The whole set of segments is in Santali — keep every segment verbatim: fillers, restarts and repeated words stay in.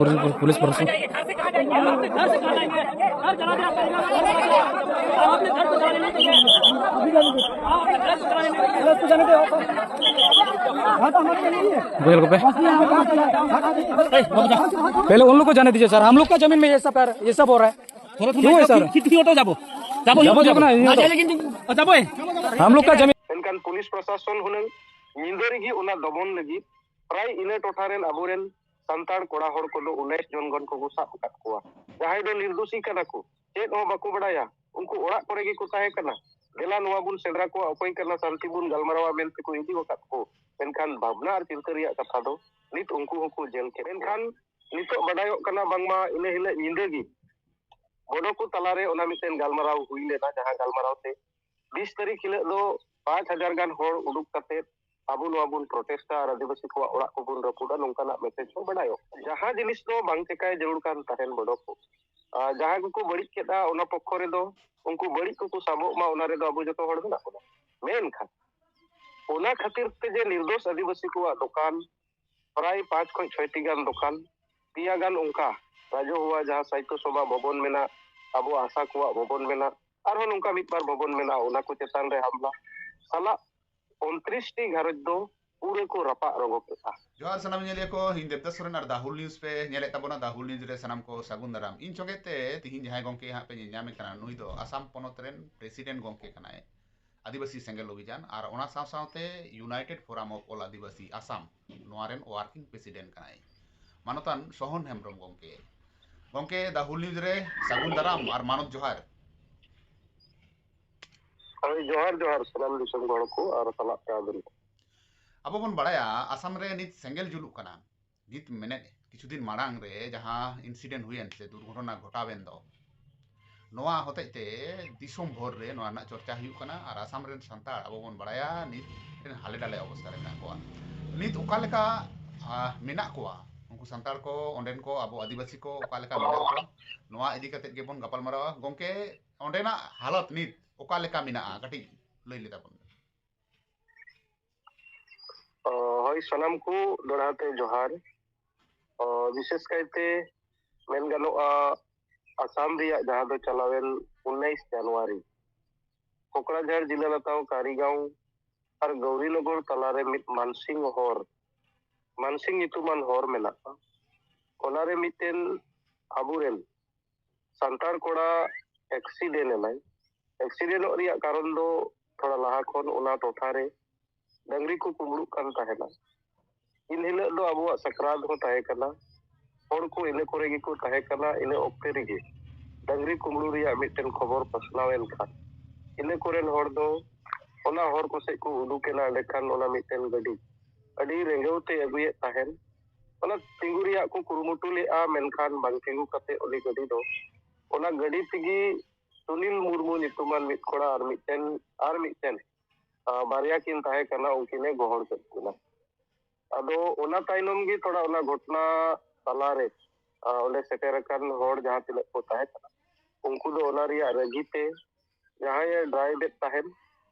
पुलिस प्रशासन। बुझल को पे? पहले उन लोग को जाने दीजिए सर, हम लोग का जमीन में ये सब, ये सब हो रहा है। थोड़ा, थोड़ा क्यों है सर? खिड़की हटो, जाबो। जाबो, जाबो, जाबो। जाबो ना, ये तो। जाबो, ए। हम लोग का जमीन। ᱢᱮᱱᱠᱷᱟᱱ ᱯᱩᱞᱤᱥ ᱯᱨᱚᱥᱟᱥᱚᱱ ᱦᱩᱱᱟᱹᱝ ᱧᱤᱫᱟᱹ ᱨᱮᱜᱮ ᱚᱱᱟ ᱫᱚᱢᱚᱱ ᱞᱟᱹᱜᱤᱫ ᱯᱨᱟᱭ ᱤᱱᱟᱹ ᱴᱚᱴᱷᱟ ᱨᱮᱱ ᱟᱵᱚᱨᱮᱱ ᱥᱟᱱᱛᱟᱲ ᱠᱚᱲᱟ ᱦᱚᱲ ᱠᱚᱫᱚ ᱩᱱᱟᱹᱭ ᱡᱚᱱᱜᱚᱱ ᱠᱚᱠᱚ ᱥᱟᱵ ᱟᱠᱟᱫ ᱠᱚᱣᱟ, ᱡᱟᱦᱟᱸᱭ ᱫᱚ ᱱᱤᱨᱫᱳᱥᱤ ᱠᱟᱱᱟ ᱠᱚ, ᱪᱮᱫ ᱦᱚᱸ ᱵᱟᱠᱚ ᱵᱟᱲᱟᱭᱟ᱾ ᱩᱱᱠᱩ ᱚᱲᱟᱜ ᱠᱚᱨᱮ ᱜᱮᱠᱚ ᱛᱟᱦᱮᱸ ᱠᱟᱱᱟ᱾ ᱫᱮᱞᱟ ᱱᱚᱣᱟ ᱵᱚᱱ ᱥᱮᱸᱫᱽᱨᱟ ᱠᱚᱣᱟ, ᱚᱠᱚᱭ ᱠᱟᱱᱟ, ᱥᱟᱱᱛᱤ ᱵᱚᱱ ᱜᱟᱞᱢᱟᱨᱟᱣᱟ ᱢᱮᱱᱛᱮ ᱠᱚ ᱤᱫᱤ ᱟᱠᱟᱫ ᱠᱚ᱾ ᱢᱮᱱᱠᱷᱟᱱ ᱵᱷᱟᱵᱽᱱᱟ ᱟᱨ ᱪᱤᱱᱛᱟᱹ ᱨᱮᱭᱟᱜ ᱠᱟᱛᱷᱟ ᱫᱚ ᱱᱤᱛ ᱩᱱᱠᱩ ᱦᱚᱸᱠᱚ ᱡᱮᱞ ᱠᱮᱫ᱾ ᱢᱮᱱᱠᱷᱟᱱ ᱱᱤᱛᱚᱜ ᱵᱟᱰᱟᱭᱚᱜ ᱠᱟᱱᱟ ᱵᱟᱝᱢᱟ ᱤᱱᱟᱹ ᱦᱤᱞᱳᱜ ᱧᱤᱫᱟᱹ ᱜᱮ ᱵᱚᱰᱚ ᱠᱚ ᱛᱟᱞᱟᱨᱮ ᱚᱱᱟ ᱢᱤᱫᱴᱮᱱ ᱜᱟᱞᱢᱟᱨᱟᱣ ᱦᱩᱭ ᱞᱮᱱᱟ, ᱡᱟᱦᱟᱸ ᱜᱟᱞᱢᱟᱨᱟᱣ ᱛᱮ ᱵᱤᱥ ᱛᱟᱹᱨᱤᱠᱷ ᱦᱤᱞᱳᱜ ᱫᱚ ᱯᱟᱸᱪ ᱦᱟᱡᱟᱨ ᱜᱟᱱ ᱦᱚᱲ ᱩᱰᱩᱠ ᱠᱟᱛᱮ ᱟᱵᱚ ᱱᱚᱣᱟ ᱵᱚᱱ ᱯᱨᱚᱴᱮᱥᱴᱟ ᱟᱨ ᱟᱹᱫᱤᱵᱟᱹᱥᱤ ᱠᱚᱣᱟᱜ ᱚᱲᱟᱜ ᱠᱚᱵᱚᱱ ᱨᱟᱹᱯᱩᱫᱟ, ᱱᱚᱝᱠᱟᱱᱟᱜ ᱢᱮᱥᱮᱡᱽ ᱦᱚᱸ ᱵᱟᱰᱟᱭᱚᱜ᱾ ᱡᱟᱦᱟᱸ ᱡᱤᱱᱤᱥ ᱫᱚ ᱵᱟᱝ ᱪᱮᱠᱟᱭ ᱡᱟᱹᱨᱩᱲ ᱠᱟᱱ ᱛᱟᱦᱮᱱ ᱵᱚᱰᱚ ᱠᱚ, ᱟᱨ ᱡᱟᱦᱟᱸᱭ ᱠᱚᱠᱚ ᱵᱟᱹᱲᱤᱡ ᱠᱮᱫᱟ ᱚᱱᱟ ᱯᱚᱠᱠᱷᱚ ᱨᱮᱫᱚ ᱩᱱᱠᱩ ᱵᱟᱹᱲᱤᱡ ᱠᱚᱠᱚ ᱥᱟᱵᱚᱜ ᱢᱟ, ᱚᱱᱟ ᱨᱮᱫᱚ ᱟᱵᱚ ᱡᱚᱛᱚ ᱦᱚᱲ ᱢᱮᱱᱟᱜ ᱵᱚᱱᱟ᱾ ᱢᱮᱱᱠᱷᱟᱱ ᱚᱱᱟ ᱠᱷᱟᱹᱛᱤᱨ ᱛᱮ ᱡᱮ ᱱᱤᱨᱫᱳᱥ ᱟᱹᱫᱤᱵᱟᱹᱥᱤ ᱠᱚᱣᱟᱜ ᱫᱚᱠᱟᱱ, ᱯᱨᱟᱭ ᱯᱟᱸᱪ ᱠᱷᱚᱱ ᱪᱷᱚᱭ ᱴᱤ ᱜᱟᱱ ᱫᱚᱠᱟᱱ, ᱯᱮᱭᱟ ᱜᱟᱱ ᱚᱱᱠᱟ ᱨᱟᱡᱚ ᱦᱩᱣᱟ ᱡᱟᱦᱟᱸ ᱥᱟᱦᱤᱛᱛᱚ ᱥᱚᱵᱷᱟ ᱵᱷᱚᱵᱚᱱ ᱢᱮᱱᱟᱜ, ᱟᱵᱚ ᱟᱥᱟ ᱠᱚᱣᱟᱜ ᱵᱷᱚᱵᱚᱱ ᱢᱮᱱᱟᱜ, ᱟᱨᱦᱚᱸ ᱱᱚᱝᱠᱟ ᱢᱤᱫ ᱵᱟᱨ ᱵᱷᱚᱵᱚᱱ ᱢᱮᱱᱟᱜᱼᱟ, ᱚᱱᱟ ᱠᱚ ᱪᱮᱛᱟᱱ ᱨᱮ ᱦᱟᱢᱞᱟ ᱥᱟᱞᱟᱜ ᱩᱱᱛᱨᱤᱥ ᱴᱤ ᱜᱷᱟᱨᱚᱸᱡᱽ ᱫᱚ ᱯᱩᱨᱟᱹ ᱠᱚ ᱨᱟᱯᱟᱜ ᱨᱚᱝᱜᱚ ᱠᱮᱫᱼᱟ᱾ ᱡᱚᱦᱟᱨ ᱥᱟᱱᱟᱢ ᱧᱮᱞᱤᱭᱟᱹ ᱠᱚ, ᱤᱧ ᱫᱮᱵᱫᱟᱥ ᱥᱚᱨᱮᱱ ᱟᱨ ᱫᱟ ᱦᱩᱞ ᱱᱤᱭᱩᱡᱽ ᱯᱮ ᱧᱮᱞᱮᱫ ᱛᱟᱵᱚᱱᱟ᱾ ᱫᱟ ᱦᱩᱞ ᱱᱤᱭᱩᱡᱽ ᱨᱮ ᱥᱟᱱᱟᱢ ᱠᱚ ᱥᱟᱹᱜᱩᱱ ᱫᱟᱨᱟᱢ᱾ ᱤᱧ ᱥᱚᱸᱜᱮ ᱛᱮ ᱛᱤᱦᱤᱧ ᱡᱟᱦᱟᱸᱭ ᱜᱚᱢᱠᱮ ᱦᱟᱸᱜ ᱯᱮ ᱧᱮᱞ ᱧᱟᱢᱮ ᱠᱟᱱᱟ, ᱱᱩᱭ ᱫᱚ ᱟᱥᱟᱢ ᱯᱚᱱᱚᱛ ᱨᱮᱱ ᱯᱨᱮᱥᱤᱰᱮᱱᱴ ᱜᱚᱢᱠᱮ ᱠᱟᱱᱟᱭ᱾ ᱟᱹᱫᱤᱵᱟᱹᱥᱤ ᱥᱮᱸᱜᱮᱞ ᱚᱵᱷᱤᱡᱟᱱ ᱟᱨ ᱚᱱᱟ ᱥᱟᱶ ᱥᱟᱶᱛᱮ United Forum of All ᱟᱹᱫᱤᱵᱟᱹᱥᱤ ᱟᱥᱟᱢ, ᱱᱚᱣᱟ ᱨᱮᱱ ᱣᱟᱨᱠᱤᱝ ᱯᱨᱮᱥᱤᱰᱮᱱᱴ ᱠᱟᱱᱟᱭ ᱢᱟᱱᱚᱛᱟᱱ ᱥᱚᱦᱚᱱ ᱦᱮᱢᱵᱨᱚᱢ ᱜᱚᱢᱠᱮ᱾ ᱜᱚᱢᱠᱮ, ᱫᱟ ᱦᱩᱞ ᱱᱤᱭᱩᱡᱽ ᱨᱮ ᱥᱟᱹᱜᱩᱱ ᱫᱟᱨᱟᱢ ᱟᱨ ᱢᱟᱱᱚᱛ ᱡᱚᱦᱟᱨ᱾ ᱦᱳᱭ, ᱡᱚᱦᱟᱨ, ᱡᱚᱦᱟᱨ ᱥᱟᱱᱟᱢ ᱫᱤᱥᱚᱢ ᱦᱚᱲ ᱠᱚ ᱟᱨ ᱥᱟᱞᱟᱜ ᱛᱮ ᱟᱵᱮᱱ ᱠᱚ᱾ ᱟᱵᱚ ᱵᱚᱱ ᱵᱟᱲᱟᱭᱟ, ᱟᱥᱟᱢ ᱨᱮ ᱱᱤᱛ ᱥᱮᱸᱜᱮᱞ ᱡᱩᱞᱩᱜ ᱠᱟᱱᱟ᱾ ᱱᱤᱛ ᱢᱮᱱᱮᱫ ᱠᱤᱪᱷᱩ ᱫᱤᱱ ᱢᱟᱲᱟᱝ ᱨᱮ ᱡᱟᱦᱟᱸ ᱤᱱᱥᱤᱰᱮᱱᱴ ᱦᱩᱭᱮᱱ ᱥᱮ ᱫᱩᱨᱜᱷᱚᱴᱚᱱᱟ ᱜᱷᱚᱴᱟᱣᱮᱱ ᱫᱚ, ᱱᱚᱣᱟ ᱦᱚᱛᱮᱡ ᱛᱮ ᱫᱤᱥᱚᱢ ᱵᱷᱳᱨ ᱨᱮ ᱱᱚᱣᱟ ᱨᱮᱱᱟᱜ ᱪᱚᱨᱪᱟ ᱦᱩᱭᱩᱜ ᱠᱟᱱᱟ᱾ ᱟᱨ ᱟᱥᱟᱢ ᱨᱮᱱ ᱥᱟᱱᱛᱟᱲ ᱟᱵᱚ ᱵᱚᱱ ᱵᱟᱲᱟᱭᱟ ᱱᱤᱛ ᱢᱤᱫᱴᱮᱱ ᱦᱟᱞᱮ ᱰᱟᱞᱮ ᱚᱵᱚᱥᱛᱟ ᱨᱮ ᱢᱮᱱᱟᱜ ᱠᱚᱣᱟ᱾ ᱱᱤᱛ ᱚᱠᱟ ᱞᱮᱠᱟ, ᱟ, ᱢᱮᱱᱟᱜ ᱠᱚᱣᱟ ᱩᱱᱠᱩ ᱥᱟᱱᱛᱟᱲ ᱠᱚ, ᱚᱸᱰᱮᱱ ᱠᱚ ᱟᱵᱚ ᱟᱹᱫᱤᱵᱟᱹᱥᱤ ᱠᱚ ᱚᱠᱟ ᱞᱮᱠᱟ ᱢᱮᱱᱟᱜ ᱠᱚᱣᱟ, ᱱᱚᱣᱟ ᱤᱫᱤ ᱠᱟᱛᱮᱫ ᱜᱮᱵᱚᱱ ᱜᱟᱯᱟᱞᱢᱟᱨᱟᱣᱟ᱾ ᱜᱚᱢᱠᱮ, ᱚᱸᱰᱮᱱᱟᱜ ᱦᱟᱞᱚᱛ ᱱᱤᱛ ᱚᱠᱟ ᱞᱮᱠᱟ ᱢᱮᱱᱟᱜᱼᱟ, ᱠᱟᱹᱴᱤᱡ ᱞᱟᱹᱭ ᱞᱮ ᱛᱟᱵᱚᱱ ᱢᱮ᱾ ᱚ, ᱦᱳᱭ, ᱥᱟᱱᱟᱢ ᱠᱚ ᱫᱚᱦᱲᱟ ᱛᱮ ᱡᱚᱦᱟᱨ᱾ ᱵᱤᱥᱮᱥ ᱠᱟᱭᱛᱮ ᱢᱮᱱ ᱜᱟᱱᱚᱜᱼᱟ, ᱟᱥᱟᱢ ᱨᱮᱭᱟᱜ ᱡᱟᱦᱟᱸ ᱫᱚ ᱪᱟᱞᱟᱣᱮᱱ ᱩᱱᱤᱥ ᱡᱟᱱᱩᱣᱟᱨᱤ ᱠᱚᱠᱲᱟᱡᱷᱟᱲ ᱡᱤᱞᱟᱹ ᱞᱟᱛᱟᱣ ᱠᱟᱨᱤᱜᱟᱸᱣ ᱟᱨ ᱜᱟᱣᱨᱤᱱᱚᱜᱚᱨ ᱛᱟᱞᱟᱨᱮ ᱢᱤᱫ ᱢᱟᱱᱥᱤᱝ ᱦᱚᱨ, ᱢᱟᱱᱥᱤᱝ ᱧᱩᱛᱩᱢᱟᱱ ᱦᱚᱨ ᱢᱮᱱᱟᱜᱼᱟ᱾ ᱚᱱᱟᱨᱮ ᱢᱤᱫᱴᱮᱱ ᱟᱵᱚᱨᱮᱱ ᱥᱟᱱᱛᱟᱲ ᱠᱚᱲᱟ ᱮᱠᱥᱤᱰᱮᱱᱴ ᱮᱱᱟᱭ᱾ ᱮᱠᱥᱤᱰᱮᱱᱴᱚᱜ ᱨᱮᱭᱟᱜ ᱠᱟᱨᱚᱱ ᱫᱚ ᱛᱷᱚᱲᱟ ᱞᱟᱦᱟ ᱠᱷᱚᱱ ᱚᱱᱟ ᱴᱚᱴᱷᱟ ᱨᱮ ᱰᱟᱹᱝᱨᱤ ᱠᱚ ᱠᱩᱢᱵᱽᱲᱩᱜ ᱠᱟᱱ ᱛᱟᱦᱮᱱᱟ᱾ ᱤᱱ ᱦᱤᱞᱳᱜ ᱫᱚ ᱟᱵᱚᱣᱟᱜ ᱥᱟᱠᱨᱟᱛ ᱦᱚᱸ ᱛᱟᱦᱮᱸ ᱠᱟᱱᱟ᱾ ᱦᱚᱲ ᱠᱚ ᱤᱱᱟᱹ ᱠᱚᱨᱮ ᱜᱮᱠᱚ ᱛᱟᱦᱮᱸ ᱠᱟᱱᱟ᱾ ᱤᱱᱟᱹ ᱚᱠᱛᱮ ᱨᱮᱜᱮ ᱰᱟᱹᱝᱨᱤ ᱠᱩᱢᱵᱽᱲᱩ ᱨᱮᱭᱟᱜ ᱢᱤᱫᱴᱮᱱ ᱠᱷᱚᱵᱚᱨ ᱯᱟᱥᱱᱟᱣ ᱮᱱ ᱠᱷᱟᱱ, ᱤᱱᱟᱹ ᱠᱚᱨᱮᱱ ᱦᱚᱲ ᱫᱚ ᱚᱱᱟ ᱦᱚᱨ ᱠᱚᱥᱮᱫ ᱠᱚ ᱩᱰᱩᱠ ᱮᱱᱟ᱾ ᱮᱸᱰᱮᱠᱷᱟᱱ ᱚᱱᱟ ᱢᱤᱫᱴᱮᱱ ᱜᱟᱹᱰᱤ ᱟᱹᱰᱤ ᱨᱮᱸᱜᱮᱣ ᱛᱮ ᱟᱹᱜᱩᱭᱮᱫ ᱛᱟᱦᱮᱱ᱾ ᱚᱱᱟ ᱛᱤᱸᱜᱩ ᱨᱮᱭᱟᱜ ᱠᱚ ᱠᱩᱨᱩᱢᱩᱴᱩ ᱞᱮᱫᱼᱟ, ᱢᱮᱱᱠᱷᱟᱱ ᱵᱟᱝ ᱛᱤᱸᱜᱩ ᱠᱟᱛᱮ ᱩᱱᱤ ᱜᱟᱹᱰᱤ ᱫᱚ ᱚᱱᱟ ᱜᱟᱹᱰᱤ ᱛᱮᱜᱮ ᱥᱩᱱᱤᱞ ᱢᱩᱨᱢᱩ ᱧᱩᱛᱩᱢᱟᱱ ᱢᱤᱫ ᱠᱚᱲᱟ ᱟᱨ ᱢᱤᱫᱴᱮᱱ, ᱟᱨ ᱢᱤᱫᱴᱮᱱ, ᱟ, ᱵᱟᱨᱭᱟ ᱠᱤᱱ ᱛᱟᱦᱮᱸ ᱠᱟᱱᱟ, ᱩᱱᱠᱤᱱᱮ ᱜᱚᱦᱚᱲ ᱠᱮᱫ ᱠᱤᱱᱟ᱾ ᱟᱫᱚ ᱚᱱᱟ ᱛᱟᱭᱱᱚᱢ ᱜᱮ ᱛᱷᱚᱲᱟ ᱚᱱᱟ ᱜᱷᱚᱴᱱᱟ ᱛᱟᱞᱟᱨᱮ, ᱟ, ᱚᱸᱰᱮ ᱥᱮᱴᱮᱨ ᱟᱠᱟᱱ ᱦᱚᱲ ᱡᱟᱦᱟᱸ ᱛᱤᱱᱟᱹᱜ ᱠᱚ ᱛᱟᱦᱮᱸ ᱠᱟᱱᱟ, ᱩᱱᱠᱩ ᱫᱚ ᱚᱱᱟ ᱨᱮᱭᱟᱜ ᱨᱟᱹᱜᱤ ᱛᱮ ᱡᱟᱦᱟᱸᱭᱮ ᱰᱨᱟᱭᱤᱵᱷ ᱮᱫ ᱛᱟᱦᱮᱱ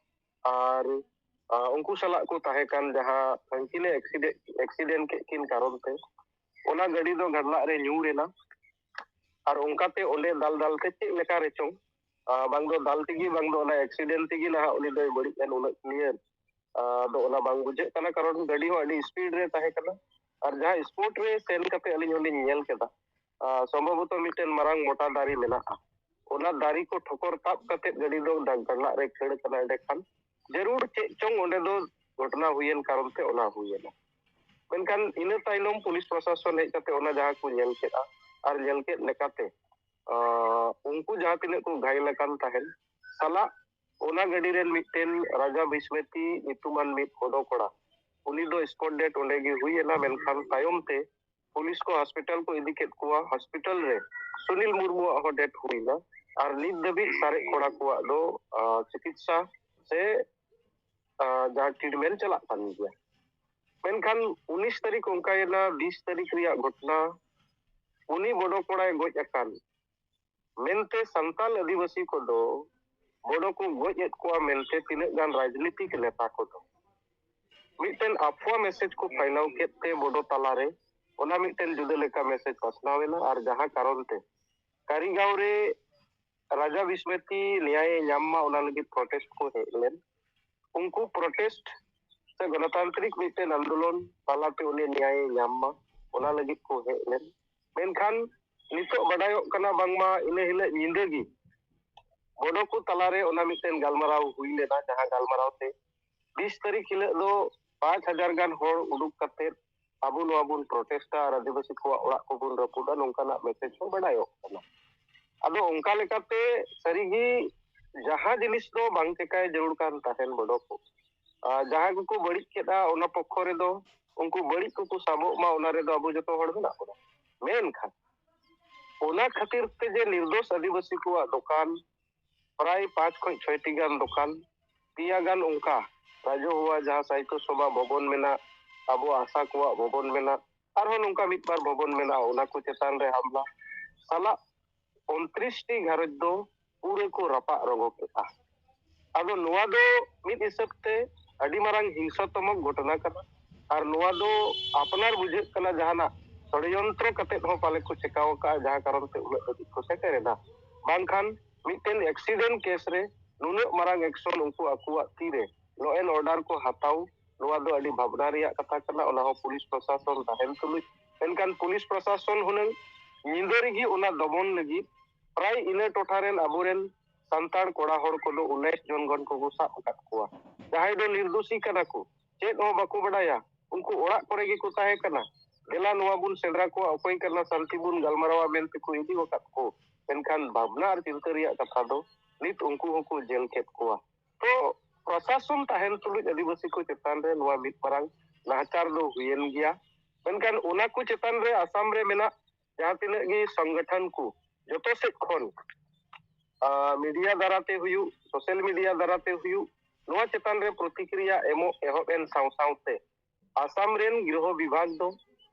ᱟᱨ, ᱟ, ᱩᱱᱠᱩ ᱥᱟᱞᱟᱜ ᱠᱚ ᱛᱟᱦᱮᱸ ᱠᱟᱱ ᱡᱟᱦᱟᱸ ᱦᱟᱹᱱᱠᱤᱱᱮ ᱮᱠᱥᱤᱰᱮᱱᱴ, ᱮᱠᱥᱤᱰᱮᱱᱴ ᱠᱮᱫ ᱠᱤᱱ ᱠᱟᱨᱚᱱ ᱛᱮ ᱚᱱᱟ ᱜᱟᱹᱰᱤ ᱫᱚ ᱜᱷᱟᱰᱞᱟᱜ ᱨᱮ ᱧᱩᱨ ᱮᱱᱟ᱾ ᱟᱨ ᱚᱱᱠᱟᱛᱮ ᱚᱸᱰᱮ ᱫᱟᱞ ᱫᱟᱞ ᱛᱮ ᱪᱮᱫ ᱞᱮᱠᱟ ᱨᱮᱪᱚᱝ, ᱟ, ᱵᱟᱝ ᱫᱚ ᱫᱟᱞ ᱛᱮᱜᱮ, ᱵᱟᱝ ᱫᱚ ᱚᱱᱟ ᱮᱠᱥᱤᱰᱮᱱᱴ ᱛᱮᱜᱮ ᱱᱟᱦᱟᱜ ᱩᱱᱤ ᱫᱚᱭ ᱵᱟᱹᱲᱤᱡ ᱮᱱ, ᱩᱱᱟᱹᱜ ᱠᱞᱤᱭᱟᱨ, ᱟ, ᱫᱚ ᱚᱱᱟ ᱵᱟᱝ ᱵᱩᱡᱷᱟᱹᱜ ᱠᱟᱱᱟ, ᱠᱟᱨᱚᱱ ᱜᱟᱹᱰᱤ ᱦᱚᱸ ᱟᱹᱰᱤ ᱥᱯᱤᱰ ᱨᱮ ᱛᱟᱦᱮᱸ ᱠᱟᱱᱟ᱾ ᱟᱨ ᱡᱟᱦᱟᱸ ᱥᱯᱚᱴ ᱨᱮ ᱥᱮᱱ ᱠᱟᱛᱮ ᱟᱹᱞᱤᱧ ᱦᱚᱸᱞᱤᱧ ᱧᱮᱞ ᱠᱮᱫᱟ, ᱟ, ᱥᱚᱢᱵᱷᱚᱵᱚᱛᱚ ᱢᱤᱫᱴᱮᱱ ᱢᱟᱨᱟᱝ ᱢᱚᱴᱟ ᱫᱟᱨᱮ ᱢᱮᱱᱟᱜᱼᱟ, ᱚᱱᱟ ᱫᱟᱨᱮ ᱠᱚ ᱴᱷᱚᱠᱚᱨ ᱛᱟᱵ ᱠᱟᱛᱮ ᱜᱟᱹᱰᱤ ᱫᱚ ᱰᱟᱝ-, ᱜᱟᱰᱞᱟᱜ ᱨᱮ ᱠᱷᱟᱹᱲ ᱠᱟᱱᱟ᱾ ᱮᱸᱰᱮᱠᱷᱟᱱ ᱡᱟᱹᱨᱩᱲ ᱪᱮᱫ ᱪᱚᱝ ᱚᱸᱰᱮ ᱫᱚ ᱜᱷᱚᱴᱱᱟ ᱦᱩᱭᱮᱱ ᱠᱟᱨᱚᱱ ᱛᱮ ᱚᱱᱟ ᱦᱩᱭᱮᱱᱟ᱾ ᱢᱮᱱᱠᱷᱟᱱ ᱤᱱᱟᱹ ᱛᱟᱭᱱᱚᱢ ᱯᱩᱞᱤᱥ ᱯᱨᱚᱥᱟᱥᱚᱱ ᱦᱮᱡ ᱠᱟᱛᱮ ᱚᱱᱟ ᱡᱟᱦᱟᱸ ᱠᱚ ᱧᱮᱞ ᱠᱮᱫᱼᱟ ᱟᱨ ᱧᱮᱞ ᱠᱮᱫ ᱞᱮᱠᱟᱛᱮ, ᱟᱸ, ᱩᱱᱠᱩ ᱡᱟᱦᱟᱸ ᱛᱤᱱᱟᱹᱜ ᱠᱚ ᱜᱷᱟᱭᱮᱞ ᱟᱠᱟᱱ ᱛᱟᱦᱮᱸᱱ ᱥᱟᱞᱟᱜ ᱚᱱᱟ ᱜᱟᱹᱰᱤ ᱨᱮᱱ ᱢᱤᱫᱴᱮᱱ ᱨᱟᱡᱟ ᱵᱤᱥᱢᱮᱛᱤ ᱧᱩᱛᱩᱢᱟᱱ ᱢᱤᱫ ᱵᱚᱰᱚ ᱠᱚᱲᱟ, ᱩᱱᱤ ᱫᱚ ᱥᱯᱚᱴ ᱰᱮᱰ ᱚᱸᱰᱮ ᱜᱮ ᱦᱩᱭ ᱮᱱᱟ᱾ ᱢᱮᱱᱠᱷᱟᱱ ᱛᱟᱭᱚᱢ ᱛᱮ ᱯᱩᱞᱤᱥ ᱠᱚ ᱦᱚᱥᱯᱤᱴᱟᱞ ᱠᱚ ᱤᱫᱤ ᱠᱮᱫ ᱠᱚᱣᱟ᱾ ᱦᱚᱥᱯᱤᱴᱟᱞ ᱨᱮ ᱥᱩᱱᱤᱞ ᱢᱩᱨᱢᱩᱣᱟᱜ ᱦᱚᱸ ᱰᱮᱛᱷ ᱦᱩᱭᱱᱟ᱾ ᱟᱨ ᱱᱤᱛ ᱫᱷᱟᱹᱵᱤᱡ ᱥᱟᱨᱮᱡ ᱠᱚᱲᱟ ᱠᱚᱣᱟᱜ ᱫᱚ, ᱟ, ᱪᱤᱠᱤᱛᱥᱟ ᱥᱮ, ᱟ, ᱡᱟᱦᱟᱸ ᱴᱨᱤᱴᱢᱮᱱᱴ ᱪᱟᱞᱟᱜ ᱠᱟᱱ ᱜᱮᱭᱟ᱾ ᱢᱮᱱᱠᱷᱟᱱ ᱩᱱᱤᱥ ᱛᱟᱹᱨᱤᱠᱷ ᱚᱱᱠᱟᱭᱮᱱᱟ, ᱵᱤᱥ ᱛᱟᱹᱨᱤᱠᱷ ᱨᱮᱭᱟᱜ ᱜᱷᱚᱴᱱᱟ, ᱩᱱᱤ ᱵᱚᱰᱚ ᱠᱚᱲᱟᱭ ᱜᱚᱡ ᱟᱠᱟᱱ ᱢᱮᱱᱛᱮ ᱥᱟᱱᱛᱟᱞ ᱟᱹᱫᱤᱵᱟᱹᱥᱤ ᱠᱚᱫᱚ ᱵᱚᱰᱚ ᱠᱚ ᱜᱚᱡ ᱮᱫ ᱠᱚᱣᱟ ᱢᱮᱱᱛᱮ ᱛᱤᱱᱟᱹᱜ ᱜᱟᱱ ᱨᱟᱡᱽᱱᱤᱛᱤᱠ ᱱᱮᱛᱟ ᱠᱚᱫᱚ ᱢᱤᱫᱴᱮᱱ ᱟᱯᱷᱣᱟ ᱢᱮᱥᱮᱡᱽ ᱠᱚ ᱯᱷᱟᱭᱞᱟᱣ ᱠᱮᱫ ᱛᱮ ᱵᱚᱰᱚ ᱛᱟᱞᱟᱨᱮ ᱚᱱᱟ ᱢᱤᱫᱴᱮᱱ ᱡᱩᱫᱟᱹ ᱞᱮᱠᱟ ᱢᱮᱥᱮᱡᱽ ᱯᱟᱥᱱᱟᱣ ᱮᱱᱟ᱾ ᱟᱨ ᱡᱟᱦᱟᱸ ᱠᱟᱨᱚᱱ ᱛᱮ ᱠᱟᱨᱤᱜᱟᱸᱣ ᱨᱮ ᱨᱟᱡᱟ ᱵᱤᱥᱢᱟᱹᱛᱤ ᱱᱮᱭᱟᱭᱮ ᱧᱟᱢ ᱢᱟ, ᱚᱱᱟ ᱞᱟᱹᱜᱤᱫ ᱯᱨᱚᱴᱮᱥᱴ ᱠᱚ ᱦᱮᱡ ᱞᱮᱱ, ᱩᱱᱠᱩ ᱯᱨᱚᱴᱮᱥᱴ ᱥᱮ ᱜᱚᱱᱚᱛᱟᱱᱛᱨᱤᱠ ᱢᱤᱫᱴᱮᱱ ᱟᱱᱫᱳᱞᱚᱱ ᱛᱟᱞᱟᱛᱮ ᱩᱱᱤ ᱱᱮᱭᱟᱭᱮ ᱧᱟᱢ ᱢᱟ, ᱚᱱᱟ ᱞᱟᱹᱜᱤᱫ ᱠᱚ ᱦᱮᱡ ᱞᱮᱱ᱾ ᱢᱮᱱᱠᱷᱟᱱ ᱱᱤᱛᱚᱜ ᱵᱟᱰᱟᱭᱚᱜ ᱠᱟᱱᱟ ᱵᱟᱝᱢᱟ ᱤᱱᱟᱹ ᱦᱤᱞᱳᱜ ᱧᱤᱫᱟᱹ ᱜᱮ ᱵᱚᱰᱚ ᱠᱚ ᱛᱟᱞᱟᱨᱮ ᱚᱱᱟ ᱢᱤᱫᱴᱮᱱ ᱜᱟᱞᱢᱟᱨᱟᱣ ᱦᱩᱭ ᱞᱮᱱᱟ, ᱡᱟᱦᱟᱸ ᱜᱟᱞᱢᱟᱨᱟᱣ ᱛᱮ ᱵᱤᱥ ᱛᱟᱹᱨᱤᱠᱷ ᱦᱤᱞᱳᱜ ᱫᱚ ᱯᱟᱸᱪ ᱦᱟᱡᱟᱨ ᱜᱟᱱ ᱦᱚᱲ ᱩᱰᱩᱠ ᱠᱟᱛᱮ ᱟᱵᱚ ᱱᱚᱣᱟ ᱵᱚᱱ ᱯᱨᱚᱴᱮᱥᱴᱟ ᱟᱨ ᱟᱹᱫᱤᱵᱟᱹᱥᱤ ᱠᱚᱣᱟᱜ ᱚᱲᱟᱜ ᱠᱚᱵᱚᱱ ᱨᱟᱹᱯᱩᱫᱟ, ᱱᱚᱝᱠᱟᱱᱟᱜ ᱢᱮᱥᱮᱡᱽ ᱦᱚᱸ ᱵᱟᱰᱟᱭᱚᱜ ᱠᱟᱱᱟ᱾ ᱟᱫᱚ ᱚᱱᱠᱟ ᱞᱮᱠᱟᱛᱮ ᱥᱟᱹᱨᱤᱜᱮ ᱡᱟᱦᱟᱸ ᱡᱤᱱᱤᱥ ᱫᱚ ᱵᱟᱝ ᱪᱮᱠᱟᱭ ᱡᱟᱹᱨᱩᱲ ᱠᱟᱱ ᱛᱟᱦᱮᱱ ᱵᱚᱰᱚ ᱠᱚ, ᱟᱨ ᱡᱟᱦᱟᱸ ᱠᱚᱠᱚ ᱵᱟᱹᱲᱤᱡ ᱠᱮᱫᱟ ᱚᱱᱟ ᱯᱚᱠᱠᱷᱚ ᱨᱮᱫᱚ ᱩᱱᱠᱩ ᱵᱟᱹᱲᱤᱡ ᱠᱚᱠᱚ ᱥᱟᱵᱚᱜ ᱢᱟ, ᱚᱱᱟ ᱨᱮᱫᱚ ᱟᱵᱚ ᱡᱚᱛᱚ ᱦᱚᱲ ᱢᱮᱱᱟᱜ ᱵᱚᱱᱟ᱾ ᱢᱮᱱᱠᱷᱟᱱ ᱚᱱᱟ ᱠᱷᱟᱹᱛᱤᱨ ᱛᱮ ᱡᱮ ᱱᱤᱨᱫᱳᱥ ᱟᱹᱫᱤᱵᱟᱹᱥᱤ ᱠᱚᱣᱟᱜ ᱫᱚᱠᱟᱱ ᱯᱨᱟᱭ ᱯᱟᱸᱪ ᱠᱷᱚᱱ ᱪᱷᱚᱭ ᱴᱤ ᱜᱟᱱ ᱫᱚᱠᱟᱱ, ᱯᱮᱭᱟ ᱜᱟᱱ ᱚᱱᱠᱟ ᱨᱟᱡᱚ ᱦᱩᱣᱟ ᱡᱟᱦᱟᱸ ᱥᱟᱦᱤᱛᱛᱚ ᱥᱚᱵᱷᱟ ᱵᱷᱚᱵᱚᱱ ᱢᱮᱱᱟᱜ, ᱟᱵᱚ ᱟᱥᱟ ᱠᱚᱣᱟᱜ ᱵᱷᱚᱵᱚᱱ ᱢᱮᱱᱟᱜ, ᱟᱨᱦᱚᱸ ᱱᱚᱝᱠᱟ ᱢᱤᱫ ᱵᱟᱨ ᱵᱷᱚᱵᱚᱱ ᱢᱮᱱᱟᱜᱼᱟ, ᱚᱱᱟ ᱠᱚ ᱪᱮᱛᱟᱱ ᱨᱮ ᱦᱟᱢᱞᱟ ᱥᱟᱞᱟᱜ ᱩᱱᱛᱨᱤᱥ ᱴᱤ ᱜᱷᱟᱨᱚᱸᱡᱽ ᱫᱚ ᱯᱩᱨᱟᱹ ᱠᱚ ᱨᱟᱯᱟᱜ ᱨᱚᱝᱜᱚ ᱠᱮᱫᱼᱟ᱾ ᱟᱫᱚ ᱱᱚᱣᱟ ᱫᱚ ᱢᱤᱫ ᱦᱤᱥᱟᱹᱵ ᱛᱮ ᱟᱹᱰᱤ ᱢᱟᱨᱟᱝ ᱦᱤᱝᱥᱟᱛᱚᱢᱚᱠ ᱜᱷᱚᱴᱚᱱᱟ ᱠᱟᱱᱟ᱾ ᱟᱨ ᱱᱚᱣᱟ ᱫᱚ ᱟᱯᱱᱟᱨ ᱵᱩᱡᱷᱟᱹᱜ ᱠᱟᱱᱟ ᱡᱟᱦᱟᱱᱟᱜ ᱥᱚᱲᱭᱚᱱᱛᱨᱚ ᱠᱟᱛᱮᱫ ᱦᱚᱸ ᱯᱟᱞᱮ ᱠᱚ ᱪᱮᱠᱟᱣ ᱟᱠᱟᱫᱼᱟ, ᱡᱟᱦᱟᱸ ᱠᱟᱨᱚᱱ ᱛᱮ ᱩᱱᱟᱹᱜ ᱫᱷᱟᱹᱵᱤᱡ ᱠᱚ ᱥᱮᱴᱮᱨᱮᱱᱟ᱾ ᱵᱟᱝᱠᱷᱟᱱ ᱢᱤᱫᱴᱮᱱ ᱮᱠᱥᱤᱰᱮᱱᱴ ᱠᱮᱥ ᱨᱮ ᱱᱩᱱᱟᱹᱜ ᱢᱟᱨᱟᱝ ᱮᱠᱥᱚᱱ ᱩᱱᱠᱩ ᱟᱠᱚᱣᱟᱜ ᱛᱤᱨᱮ ᱞᱚ ᱮᱱᱰ ᱚᱨᱰᱟᱨ ᱠᱚ ᱦᱟᱛᱟᱣ, ᱱᱚᱣᱟ ᱫᱚ ᱟᱹᱰᱤ ᱵᱷᱟᱵᱽᱱᱟ ᱨᱮᱭᱟᱜ ᱠᱟᱛᱷᱟ ᱠᱟᱱᱟ, ᱚᱱᱟ ᱦᱚᱸ ᱯᱩᱞᱤᱥ ᱯᱨᱚᱥᱟᱥᱚᱱ ᱛᱟᱦᱮᱱ ᱛᱩᱞᱩᱡ᱾ ᱢᱮᱱᱠᱷᱟᱱ ᱯᱩᱞᱤᱥ ᱯᱨᱚᱥᱟᱥᱚᱱ ᱦᱩᱱᱟᱹᱝ ᱧᱤᱫᱟᱹ ᱨᱮᱜᱮ ᱚᱱᱟ ᱫᱚᱢᱚᱱ ᱞᱟᱹᱜᱤᱫ ᱯᱨᱟᱭ ᱤᱱᱟᱹ ᱴᱚᱴᱷᱟ ᱨᱮᱱ ᱟᱵᱚᱨᱮᱱ ᱥᱟᱱᱛᱟᱲ ᱠᱚᱲᱟ ᱦᱚᱲ ᱠᱚᱫᱚ ᱩᱱᱟᱹᱭᱤᱥ ᱡᱚᱱ ᱜᱟᱱ ᱠᱚᱠᱚ ᱥᱟᱵ ᱟᱠᱟᱫ ᱠᱚᱣᱟ, ᱡᱟᱦᱟᱸᱭ ᱫᱚ ᱱᱤᱨᱫᱳᱥᱤ ᱠᱟᱱᱟ ᱠᱚ, ᱪᱮᱫ ᱦᱚᱸ ᱵᱟᱠᱚ ᱵᱟᱰᱟᱭᱟ, ᱩᱱᱠᱩ ᱚᱲᱟᱜ ᱠᱚᱨᱮ ᱜᱮᱠᱚ ᱛᱟᱦᱮᱸ ᱠᱟᱱᱟ᱾ ᱫᱮᱞᱟ ᱱᱚᱣᱟ ᱵᱚᱱ ᱥᱮᱸᱫᱽᱨᱟ ᱠᱚᱣᱟ, ᱚᱠᱚᱭ ᱠᱟᱱᱟ ᱥᱟᱱᱛᱤ ᱵᱚᱱ ᱜᱟᱞᱢᱟᱨᱟᱣᱟ ᱢᱮᱱᱛᱮ ᱠᱚ ᱤᱫᱤ ᱟᱠᱟᱫ ᱠᱚ᱾ ᱢᱮᱱᱠᱷᱟᱱ ᱵᱷᱟᱵᱽᱱᱟ ᱟᱨ ᱪᱤᱱᱛᱟᱹ ᱨᱮᱭᱟᱜ ᱠᱟᱛᱷᱟ ᱫᱚ ᱱᱤᱛ ᱩᱱᱠᱩ ᱦᱚᱸᱠᱚ ᱡᱮᱞ ᱠᱮᱫ ᱠᱚᱣᱟ᱾ ᱛᱚ ᱯᱨᱚᱥᱟᱥᱚᱱ ᱛᱟᱦᱮᱱ ᱛᱩᱞᱩᱡ ᱟᱹᱫᱤᱵᱟᱹᱥᱤ ᱠᱚ ᱪᱮᱛᱟᱱ ᱨᱮ ᱱᱚᱣᱟ ᱢᱤᱫ ᱢᱟᱨᱟᱝ ᱱᱟᱦᱟᱪᱟᱨ ᱫᱚ ᱦᱩᱭᱮᱱ ᱜᱮᱭᱟ᱾ ᱢᱮᱱᱠᱷᱟᱱ ᱚᱱᱟ ᱠᱚ ᱪᱮᱛᱟᱱ ᱨᱮ ᱟᱥᱟᱢ ᱨᱮ ᱢᱮᱱᱟᱜ ᱡᱟᱦᱟᱸ ᱛᱤᱱᱟᱹᱜ ᱜᱮ ᱥᱚᱝᱜᱚᱴᱷᱚᱱ ᱠᱚ ᱡᱚᱛᱚ ᱥᱮᱫ ᱠᱷᱚᱱ, ᱟᱨ, ᱢᱤᱰᱤᱭᱟ ᱫᱟᱨᱟᱛᱮ ᱦᱩᱭᱩᱜ, ᱥᱳᱥᱟᱞ ᱢᱤᱰᱤᱭᱟ ᱫᱟᱨᱟᱛᱮ ᱦᱩᱭᱩᱜ, ᱱᱚᱣᱟ ᱪᱮᱛᱟᱱ ᱨᱮ ᱯᱨᱚᱛᱤᱠᱨᱤᱭᱟ ᱮᱢᱚᱜ ᱮᱦᱚᱵ ᱮᱱ ᱥᱟᱶ ᱥᱟᱶᱛᱮ ᱟᱥᱟᱢ ᱨᱮᱱ ᱜᱨᱤᱦᱚ ᱵᱤᱵᱷᱟᱜᱽ ᱫᱚ